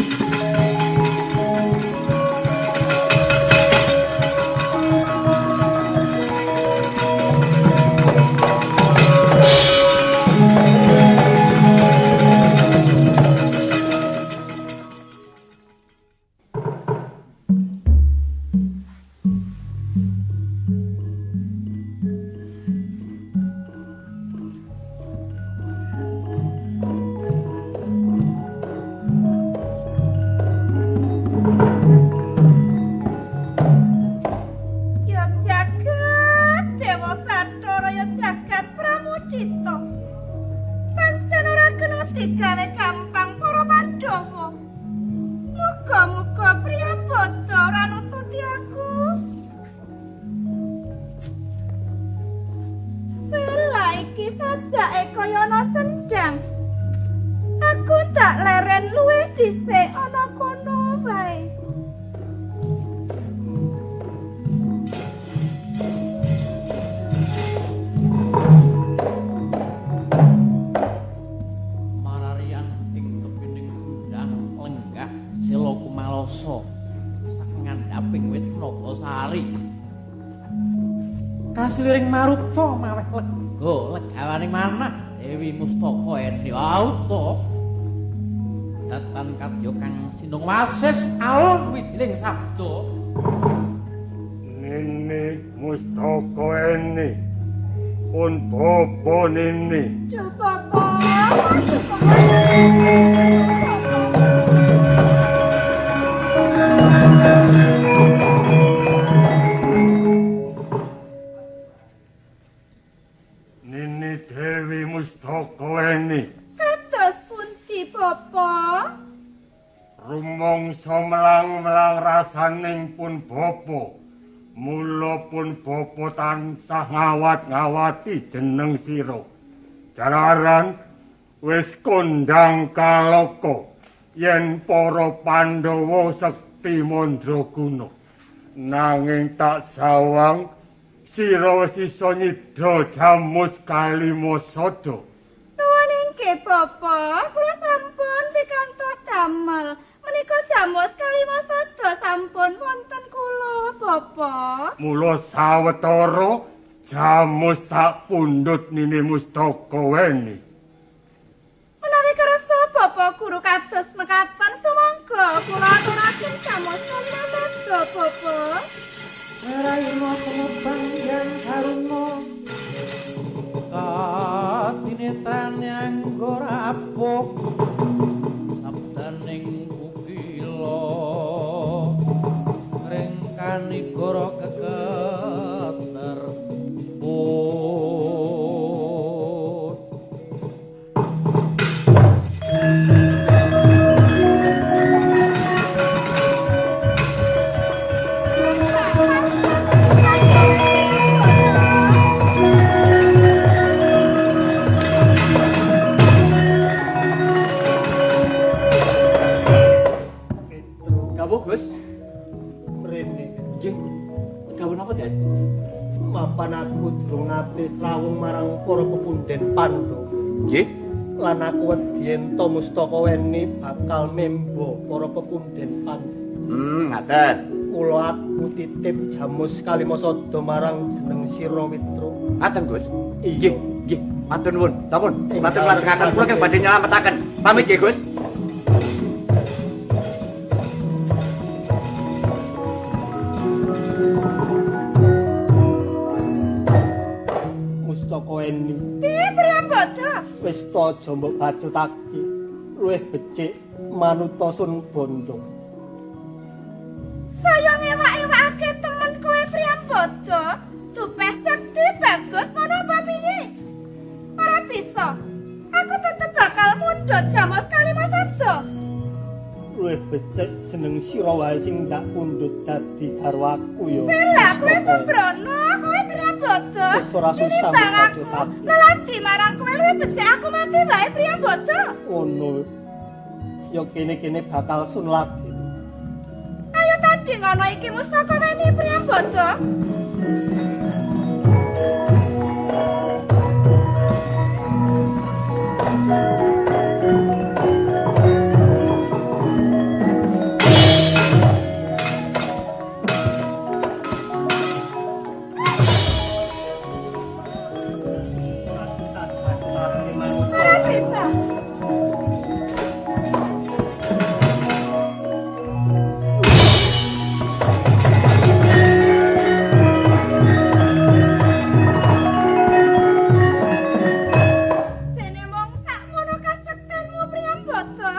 Kasiliring maruta maweh lega legawaning manah Dewi Mustaka eni auta datan kadya kang sinung wasis alun wijiling sabda. Nini Mustaka eni pun bapa nini. Duh bapa. Kados pundi bapa? Rumangsa melang-melang rasaning pun bapa. Mula pun bapa tansah ngawat-ngawati jeneng sira. Jalaran wis kondhang kalaka yen para Pandhawa sekti mandraguna. Nanging tak sawang sira wis iso nyidra Jamus Kalimasada. Nuwun inggih bapa, kula sampun pikantuk damel. Menika Jamus Kalimasada sampun wonten kula bapa. Mula sawetara Jamus tak pundhut Nini Mustaka weni. Menawi kersa bapa guru kados mekaten sumangga kula aturaken Jamus Kalimasada bapa. Raina tumebang yang karuna katinetrane anggo rapuh sabdaning kukila ringkanigara keketer pun. Gus. Mrene. Nggih. Dawuh napa, Den? Mapan aku durung nate srawung marang para pepunden Pandhawa. Nggih. Lan aku wedi ento Mustaka Weni bakal membo para pepunden Pandhawa. Ngaten. Kula aku titip Jamus Kalimasada marang jeneng sira Witro. Ngaten, Gus. Iya. Nggih, nggih. Matur nuwun. Sampun. Matur lajengaken kula kang badhe nyelametaken. Pamit nggih, Gus. Mustaka Weni. Piye Priyambada? Wis ta aja mbok bacutake. Luwih becik manuta sun bondo. Saya ngewak-ewakake temen kowe Priyambada. Tupeh sekti bagus ngono apa piye? Ora bisa. Aku ngundut Jamus Kalimasada? Luwih becik jeneng sira wae sing ndak pundhut dadi garwaku ya. Lah kowe sembrono, kowe Priyambada. Wis ora susah Tinimbang aku mbacutake. Leladi marang kowe luwih becik aku mati wae Priyambada. Ngono. Ya kene-kene bakal sun lagi. Ayo tanding ana iki Mustaka Weni Priyambada. Ora susah dibacutake manut. Ora bisa. Dene mung sakmono kasektenmu Priyambada.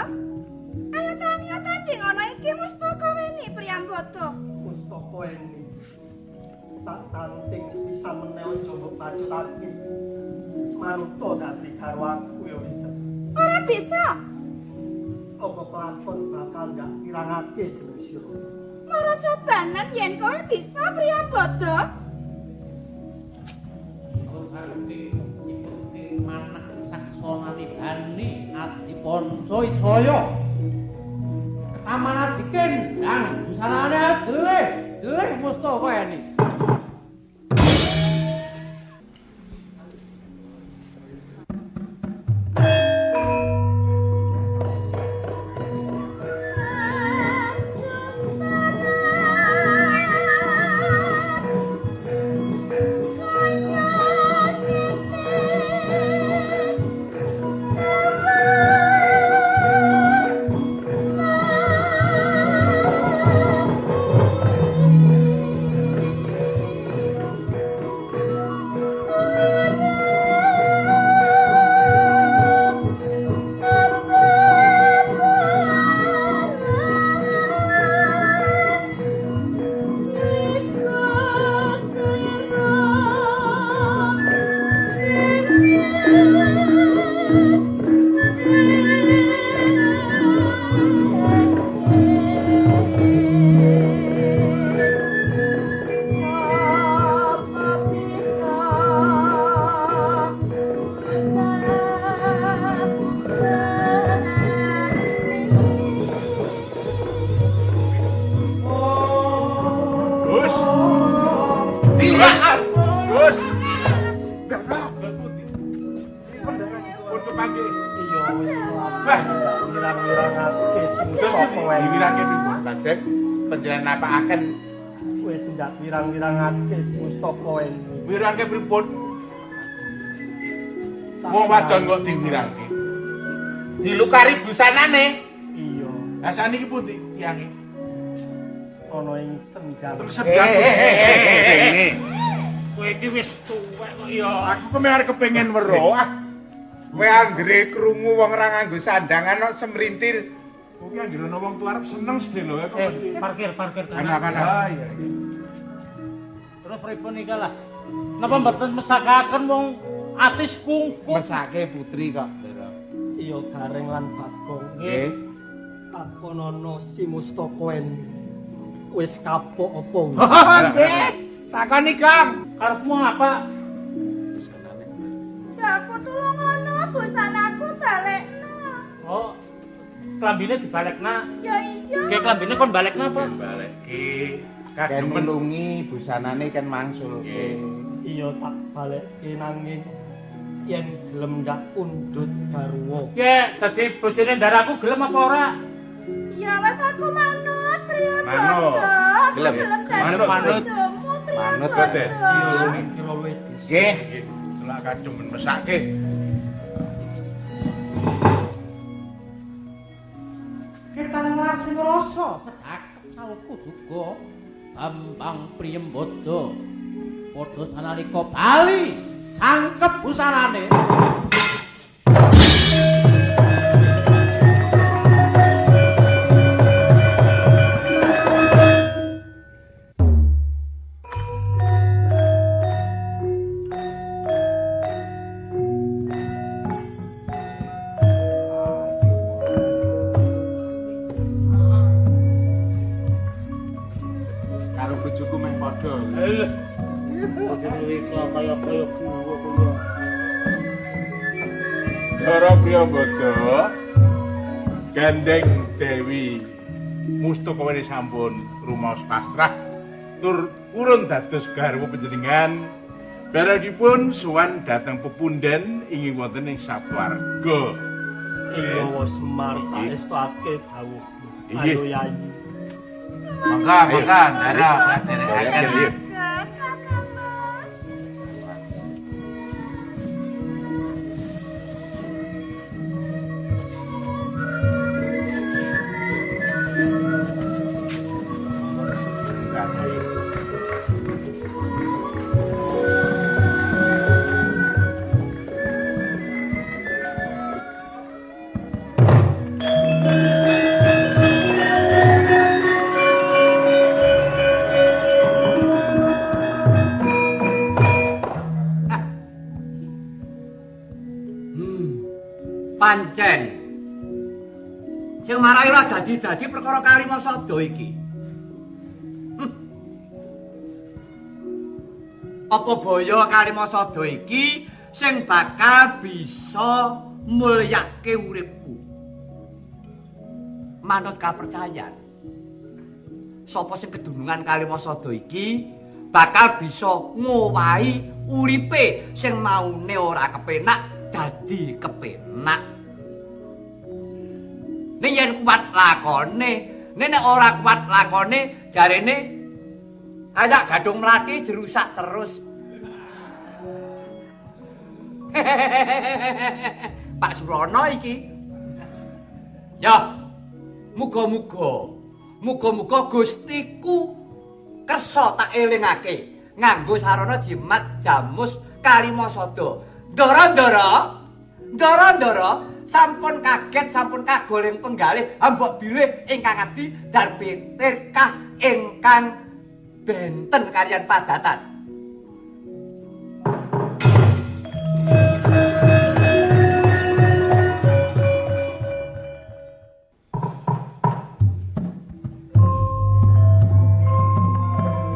Ayo tangi tanding ana iki Mustaka Weni Priyambada. Pustaka Eni. Tak tanting sepisan meneh aja mbok bacutake. Manuta dadi garwaku ya wis. Ora bisa. Apa kelakon bakal ndak wirangake jeneng sira. Mara cobanen yen kowe bisa Priyambada. Sakti cipete manah saksonane bani aji panca isaya. Ketaman aji kendang busanane dhewe, dhewe Mustaka Eni. Gus. Gus. Terus pundi? Pun kepanggih. Iya wis Wah. wirang-wirangake sing Terus Mustaka pundi? Weni. Diwirangke pripun? Lajeng panjenengan napakaken Wis ndak wirang-wirangake sing Mustaka Weni. wirangke pripun? Wong wadon kok diwirangke. Dilukari busanane. Iya, Lah saniki pundi tiange? ana ing sendang. Terus sendang pundi? Kowe iki wis tuwek kok ya. Aku kemeh arep kepengin weruh. Ah, Kowe anggere krungu wong ora nganggo sandangan kok semrintil. Kuwi anggere ana wong tuwa arep seneng sedelo kok mesti. Parkir, parkir. Anak-anak. Ah iya iya. Terus pripun iki lah? Napa mboten mesakaken wong atis kungkung? Mesake putri kok, Ndara. Iya Gareng lan Bagong. Nggih. Takonono si Mustaka Weni. Wis kapok apa? Nggih. Takoni, Gong. Karepmu apa? Jaku tulungono busanaku balekno. Oh. Klambine dibalekna. Ya iya. Kayak klambine kon balekna apa? Balekke Ken kademen nulungi busanane ken mangsulke. Iya tak balekke nanging yen gelem ndak undut garwa. Ye, dadi bojone ndaraku gelem apa ora? Ya wis aku manut Priyambada. Manut. Aku Gelem. gelem dadi Manut, manut. bojomu Manut, Priyambada. Iya kira luwih dhisik. Nggih. Nggih, selak kademen mesake. Ketang lasing rasa sedakep salku juga Bambang Priyambada. Padha sanalika bali sangkep busanane. Ndara Priyambada gandeng Dewi Mustakaweni sampun rumaos pasrah tur purun dados garwa panjenengan. Baradipun sowan dhateng pepunden ingin wonten ing Saptwarga. Ing gawa Semar tak estokake dawuhmu. Ayo Yayi. Monggo, monggo, Ndara, kula. Pancen. Sing marai ora dadi-dadi perkara Kalimasada iki. Apa boyo Kalimasada iki sing bakal bisa mulyake uripku? Manut kapercayan, sapa sing kedunungan Kalimasada iki bakal bisa ngowahi uripe sing maune ora kepenak dadi kepenak. Ning yen kuat lakone, nek ora kuat lakone jarene ayak gadung mlati jerusak terus. Pak Surono iki. Ya, muga-muga, muga-muga Gustiku kersa tak elingake nganggo sarana jimat jamus Kalimasada. Ndara-ndara, ndara-ndara sampun kaget, sampun kagoling penggalih mbok bilih ingkang adi darpitirkah ingkang benten kaliyan padatan.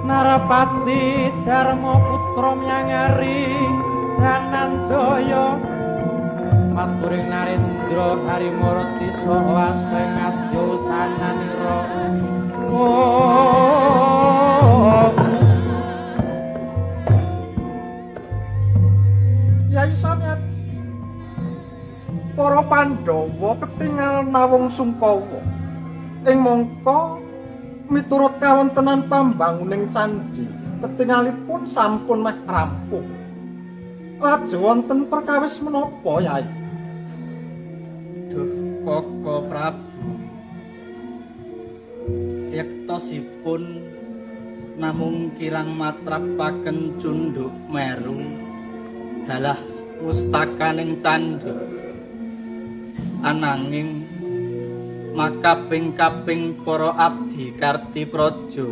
Narapati Darma Putra Myangari Dananjaya maturing Narendra Harimurti saha astengadya sananira. Yai Samyaji, para Pandhawa ketingal nawung sungkawa ing mangka miturut kawontenan pambanguning candhi ketingalipun sampun meh rampung. Lajeng wonten perkawis menapa, Yai? Duh Koko Prabu, yektosipun namung kirang matrapaken cunduk meru dalah mustakaning candhi. Ananging makaping-kaping para abdi Karti Praja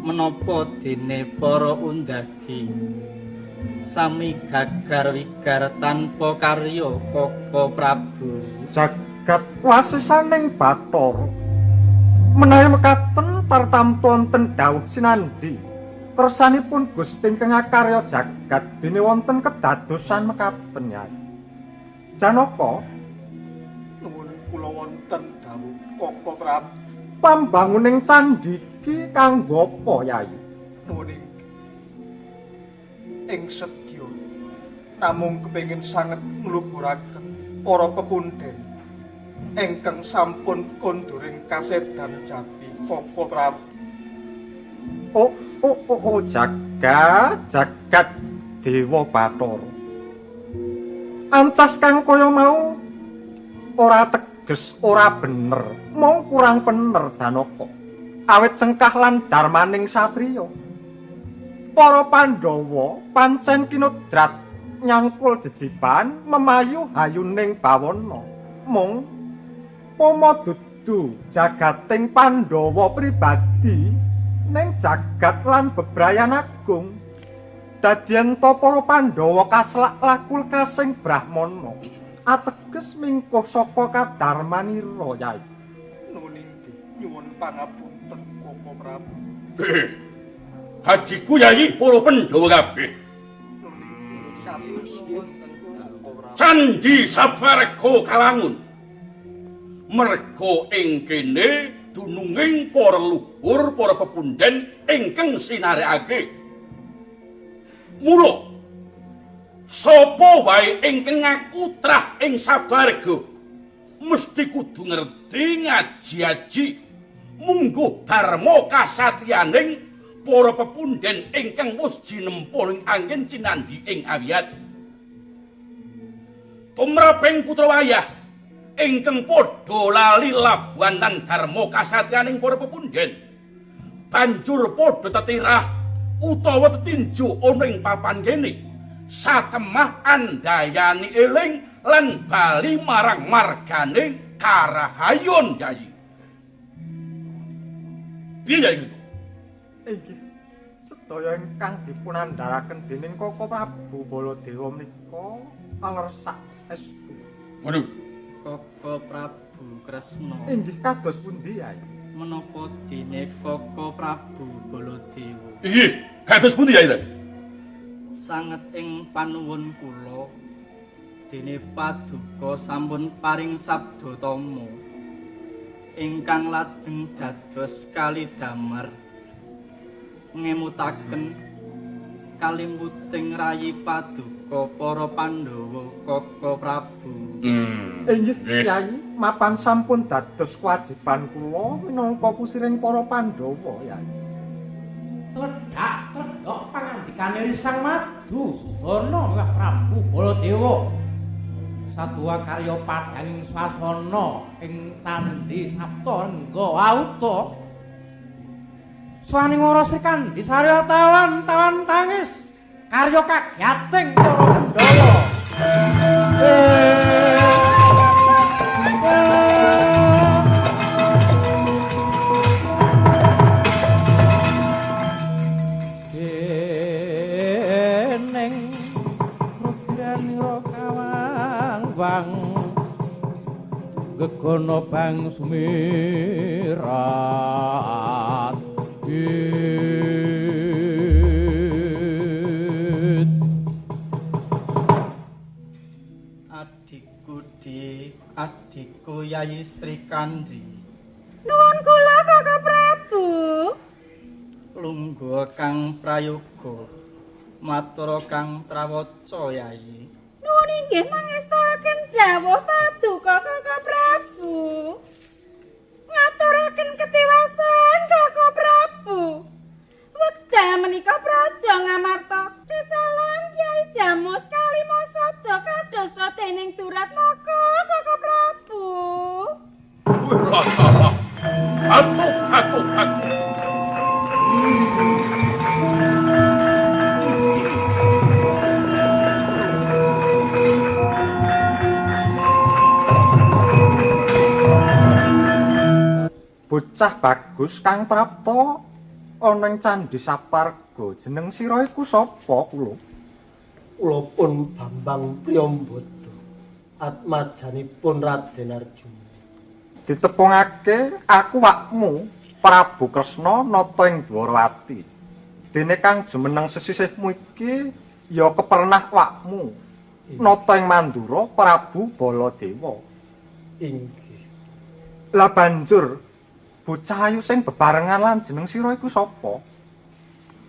menapa dene para undagi sami gagar wigar tanpa karya Koko Prabu. Jagat wasisaning Bathara menawi mekaten tartamtu wonten dawuh sinandhi kersanipun Gusti ingkang akarya jagat dene wonten kedadosan mekaten, Yai. Janaka, nuwun kula wonten dawuh Koko Prabu. Pambanguning candhi iki kanggo apa, Yai? Nuwun ing sedya namung kepengin sanget ngluhuraken para pepunden ingkang sampun konduring kasedan jati Koko Prabu. Oh oh oh oh, jagat jagat Dewa Bathara. Ancas kang kaya mau ora teges, ora bener, mung kurang bener Janaka. Awit cengkah lan darmaning satriya. Para Pandhawa pancen kinodrat nyangkul jejiban memayu hayuning bawana. Mung pomo dudu jagating Pandhawa pribadi ning jagat lan bebrayan agung. Dadian ta para Pandhawa kaslak lakul kasing brahmana ateges mingkuh saka kadarmanira, Yai. Nuwun inggih, nyuwun pangapunten Koko Prabu. Hajiku Yai para Pandhawa kabeh. Candhi Sabarga kawangun. Merga ing kene dununging para luhur, para pepunden ingkang sinarekake. Mula sapa wae ingkang ngaku trah ing Sabarga mesti kudu ngerti ngaji-aji mungguh dharma kasatriyaning para pepunden ingkang wis jinempa ing anggen cinandhi ing awiyat. Tumraping putra wayah ingkang padha lali labuhan lan dharma kasatriyaning para pepunden banjur padha tetirah utawa tetinju ana ing papan kene satemah andayani eling lan bali marang margane karahayon Yayi. Piye Yayi? Inggih, sedaya ingkang dipunandharaken dening Koko Prabu Baladewa menika aleresak estu. Waduh. Koko Prabu Kresna. Inggih kados pundi Yayi? Menapa dene Koko Prabu Baladewa? Inggih, kados pundi Yayi? Sanget ing panuwun kula dene paduka sampun paring sabda tama ingkang lajeng dados kalidamar ngemutaken kalimuting rayi paduka para Pandhawa Koko Prabu. Inggih Yayi, mapan sampun dados kewajiban kula minangka kusiring para Pandhawa Yayi. Tledhak tledhok pangandikane Risang Madu Sudana miwah Prabu Baladewa. Satua karya padhanging swasana ing Candhi Saptarengga auta. Swaningara Sri Kandhi sarya tawan-tawan tangis karya kagiating para Pandhawa. Dening rudranira kawang gegono bang sumirat. Adikku di adikku Yayi Sri Kandhi. Nuwun kula Koko Prabu. Lungguh kang prayoga matur kang trawaca Yayi. Nuwun inggih mangestoaken dawuh paduka Koko Prabu. Ngaturaken ketiwasan Koko Prabu. Wekdal menika praja Ngamarta kecalan Kyai Jamus Kalimasada kadosta dening Duratmaka Koko Prabu. Wah, atuh atuh atuh. Bocah bagus kang prapta ana ing Candhi Saparga. Jeneng sira iku sapa kula? Kula pun Bambang Priyambada, atmajanipun Raden Arjuna. Ditepungake aku wakmu Prabu Kresna nata ing Dwarawati. Dene kang jumeneng sesisihmu iki ya kepernah wakmu nata ing Mandura Prabu Baladewa. Inggih. Lah banjur bocah ayu sing bebarengan lan jeneng sira iku sapa?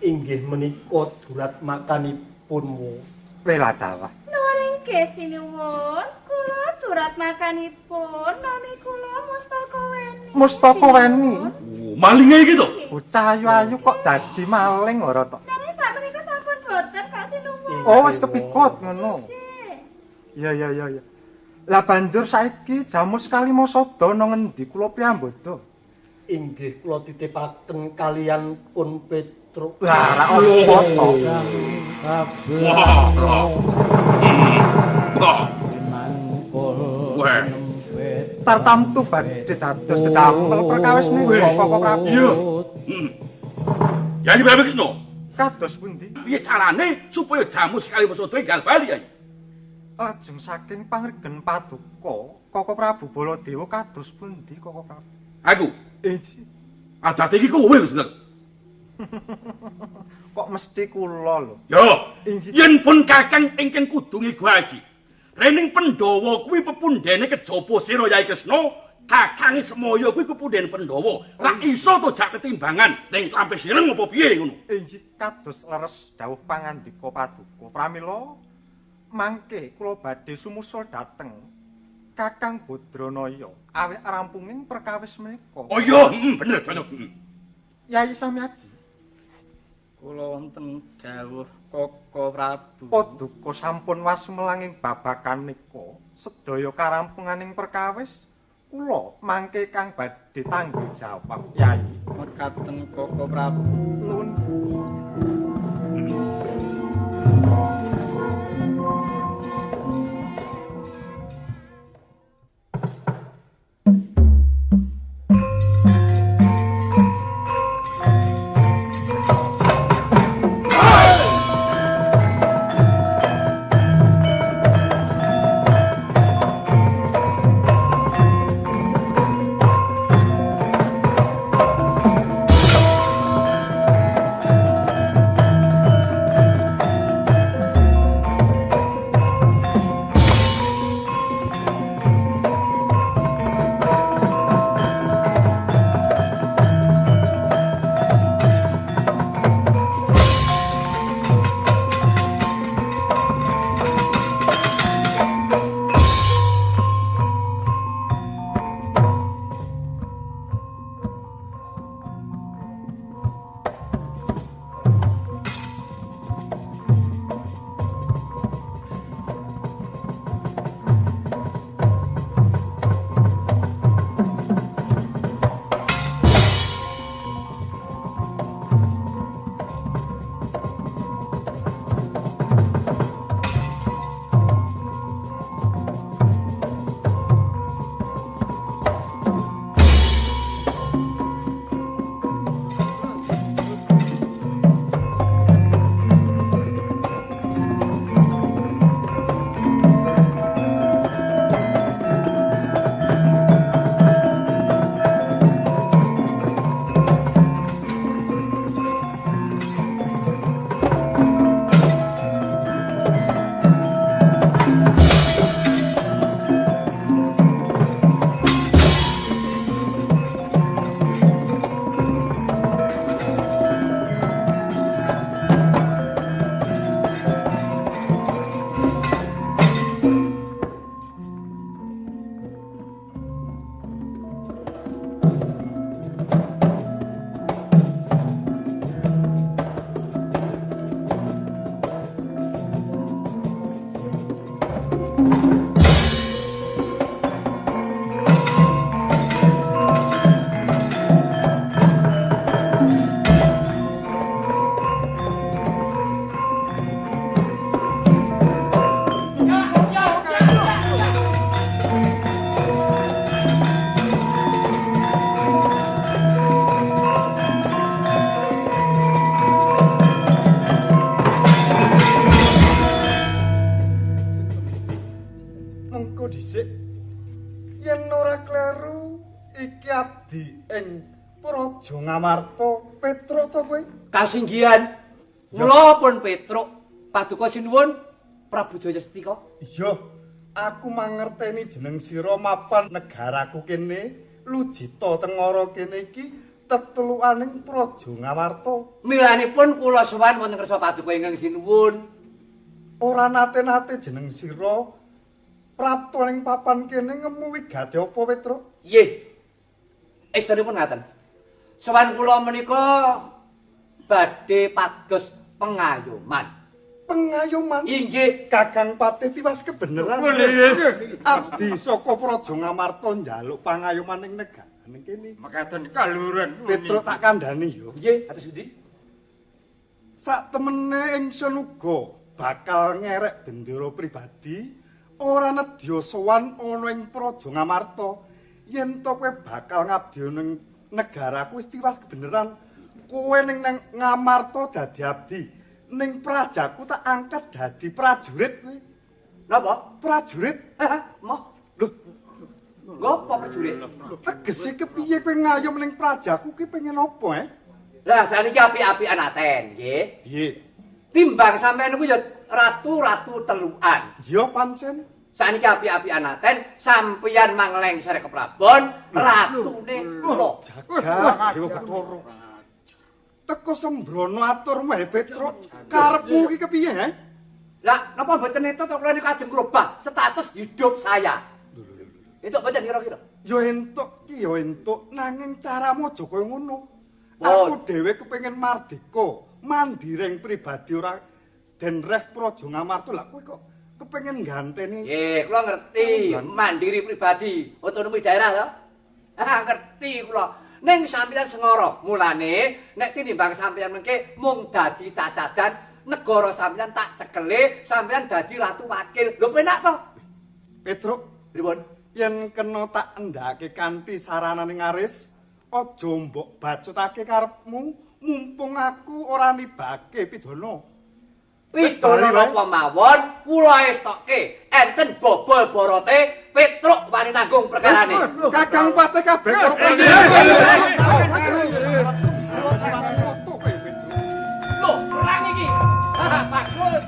Inggih menika durat makanipun wo. Weladalah. Nuwun inggih sinuwun, kula durat makanipun nami kula Mustaka Weni. Mustaka Weni. Oh, malinge iki to. Bocah ayu-ayu kok dadi maling ora to? Nanging sakmenika sampun boten kok sinuwun. Oh, wis kepikut ngono. Iya iya iya iya. Lah banjur saiki Jamus Kalimasada nang ngendi kula Priyambada? Inggih kula titipaken kalian pun Petruk. Lah ra opo to? Wah. Tartamtu badhe dados dedamel perkawis menika Koko Prabu. Iya. Yayi Prabu Kresna. Kados pundi? Piye carane supaya Jamus Kalimasada enggal bali, Yayi? Lajeng saking pangregen paduka Koko Prabu Baladewa kados pundi Koko Prabu? Aku. Inggih. Adate iki kowe wis lho. Kok mesti kula lho? Yo, yen pun Kakang ingkang kudu ngiguhake. Rening Pandhawa kuwi pepundhene kejaba sira Yai Kresna, Kakang Semaya kuwi kepundhen Pandhawa. Ra iso to jak ketimbangan ning Klampis Ireng apa piye ngono? Inggih, kados leres dawuh pangandika paduka. Pramila mangke kula badhe sumusul dhateng Kakang Badranaya awit rampunging perkawis menika. Oh iya, bener cocok. Yai Samyaji. Kula wonten dawuh Koko Prabu. Paduka sampun wasumelanging babagan nika, sedaya karampunganing perkawis kula mangke kang badhe tanggung jawab Yai. Mekaten Koko Prabu. Nuwun. Ngamarta Petruk to kowe? Kasinggihan. Kula pun Petruk. Paduka sinuwun Prabu Jayastika. Iya, aku mangerteni jeneng sira mapan negaraku kene, Lujita Tengara kene iki tetelukaning Praja Ngamarta. Milanipun kula sowan wonten kersa paduka ingkang sinuwun. Ora nate-nate jeneng sira prapta ning papan kene ngemu wigati apa Petruk? Nggih. Estunipun ngaten. Sowan kula menika badhe pados pengayoman. Pengayoman? Inggih, Kakang Patih tiwas kebeneran. Abdi saka Praja Ngamarta njaluk pangayoman ning negarane kene. Mekaten kaluren. Petruk tak kandhani yo. Nggih, atus pundi? Sak temene ingsun uga bakal ngerek bendera pribadi ora nedya sowan ana ing Praja Ngamarta. Yen to kowe bakal ngabdi ning negaraku wis tiwas kebeneran. Kowe ning Ngamarta dadi abdi, ning prajaku tak angkat dadi prajurit kowe. Napa? Prajurit? Moh. Lho, ngopo prajurit? Tegese kepiye kowe ngayom ning prajaku ki pengen apa, eh? Lah saniki apik-apikan aten, nggih. Piye? Timbang sampean niku ya ratu-ratu telukan. Ya pancen. Saniki apik-apikan aten, sampeyan manglengser keprabon, ratune kula. Jagat Dewa Bathara. Teko sembrono aturmu he Petruk, karepmu iki kepiye he? Lah, napa mboten entuk to kula niku ajeng ngrubah status hidup saya. Entuk mboten kira-kira? Ya entuk ki ya entuk, nanging caramu aja kaya ngono. Aku dhewe kepengin mardika, mandiring pribadi ora den reh Praja Ngamarta. Lah kowe kok kepengin ganteni? Nggih, kula ngerti, mandiri pribadi, otonomi daerah to. Ah, ngerti kula. Ning sampeyan sengara, mulane nek tinimbang sampeyan mengke mung dadi cacadan, negara sampeyan tak cekele, sampeyan dadi ratu wakil. Lho penak to? Petruk, pripun? Yen kena tak endhake kanthi saranane Ngaris, aja mbok bacutake karepmu, mumpung aku ora nibake pidana. Pidana napa mawon kula estokke, enten bobol borote, Petruk wani nanggung perkarane. Kakang Patih kabeh karo panjenengan. Lho, perang iki. Bagus.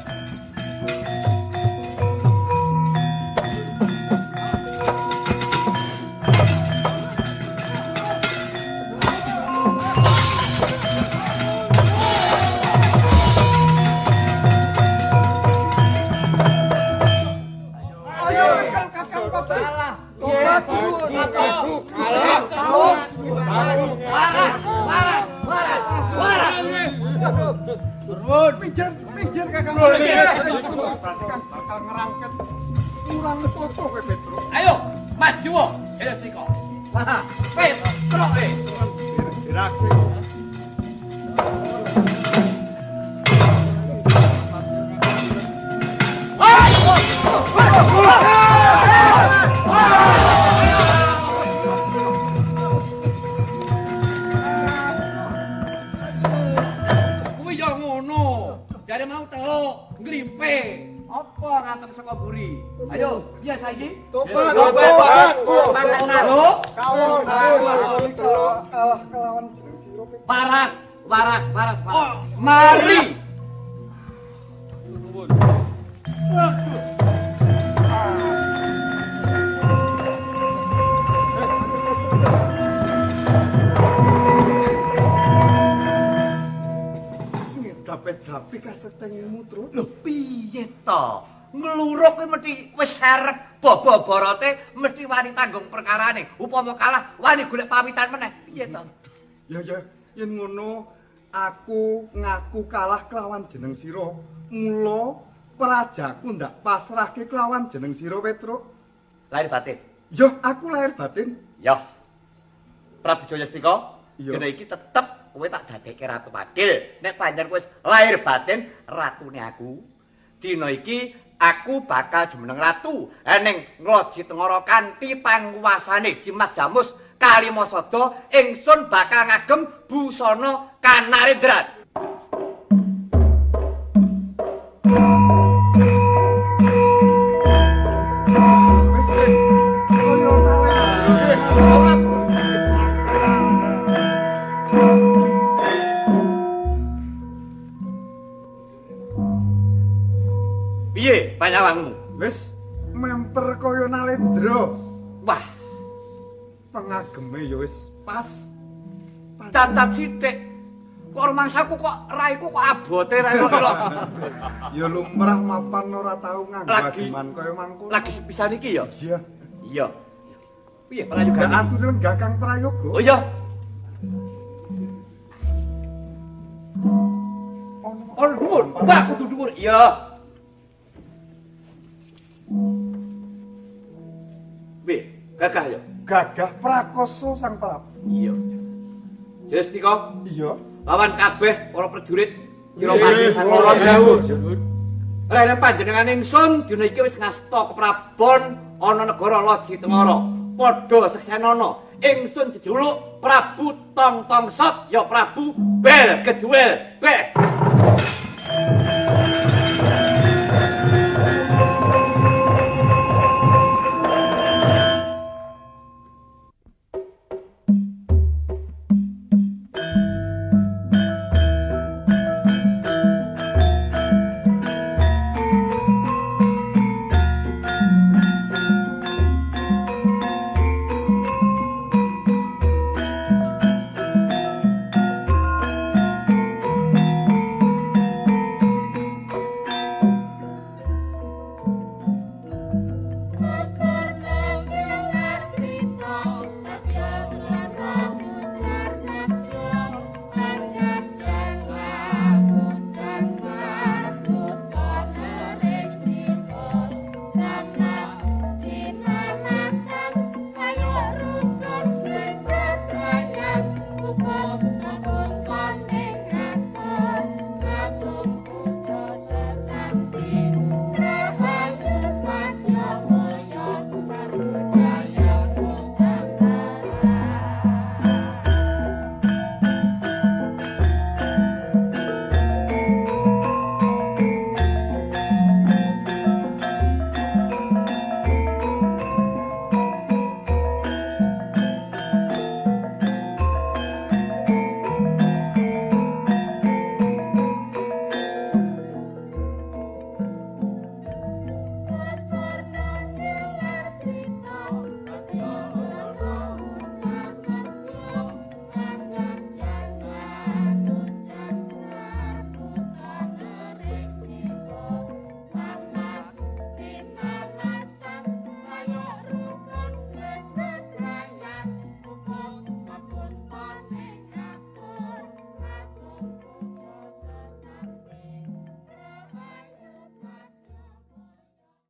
Minggir Kakang. Berarti kan bakal ngerangket kurang toto kowe Petruk. Ayo, maju wo. Ayo sika. Petruk e. Dirake. Kuwi ya ngono. Jare mau teluk, nglimpe. Apa ngantem saka buri? Ayo, piye saiki? Tobat, tobat. Kawon, kawon, kalah kelawan jeneng sira. Waras, waras, waras, waras. Mari. Nuwun. Dapi kasetengmu, Truk. Lho piye to? Ngluruk kuwi mesti wis serep baba borote, mesti wani tanggung perkarane. Upama kalah wani golek pawitan meneh. Piye to? Ya ya, yen ngono aku ngaku kalah kelawan jeneng sira. Mula prajaku ndak pasrahke kelawan jeneng sira, Petruk. Lahir batin. Yo, aku lahir batin. Yo. Prabu Jayastika, dina iki tetep kowe tak dadekke ratu adil. Nek pancen kowe lahir batin ratune aku, dina iki aku bakal jumeneng ratu ning Ngloji Tengara kanthi panguwasane Jimat Jamus Kalimasada. Ingsun bakal ngagem busana Kanarendran. Wis kaya ora. Piye panyawangmu? Wis memper kaya Nalendra. Wah, pengageme ya wis pas. Cacat sithik. Kok rumangsaku kok raiku kok abote ra elok. Ya lumrah mapan ora tau nganggo ageman kaya mangkono. Lagi sepisan iki ya? Iya. Iya. Piye prayogane? Lah ature lenggah Kang Prayoga. Oh iya. Ono dhuwur. Wah, kudu dhuwur. Iya. Piye? Gagah ya? Gagah prakoso Sang Prabu. Iya. Yastika. Iya. Lawan kabeh para prajurit Kiromati Sakara dawuh. Rene panjenengan ingsun dina iki wis ngasta keprabon ana negara Loji Tengara. Padha seksenana ingsun jejuluk Prabu Tong Tong Sot ya Prabu Bel Geduel Beh.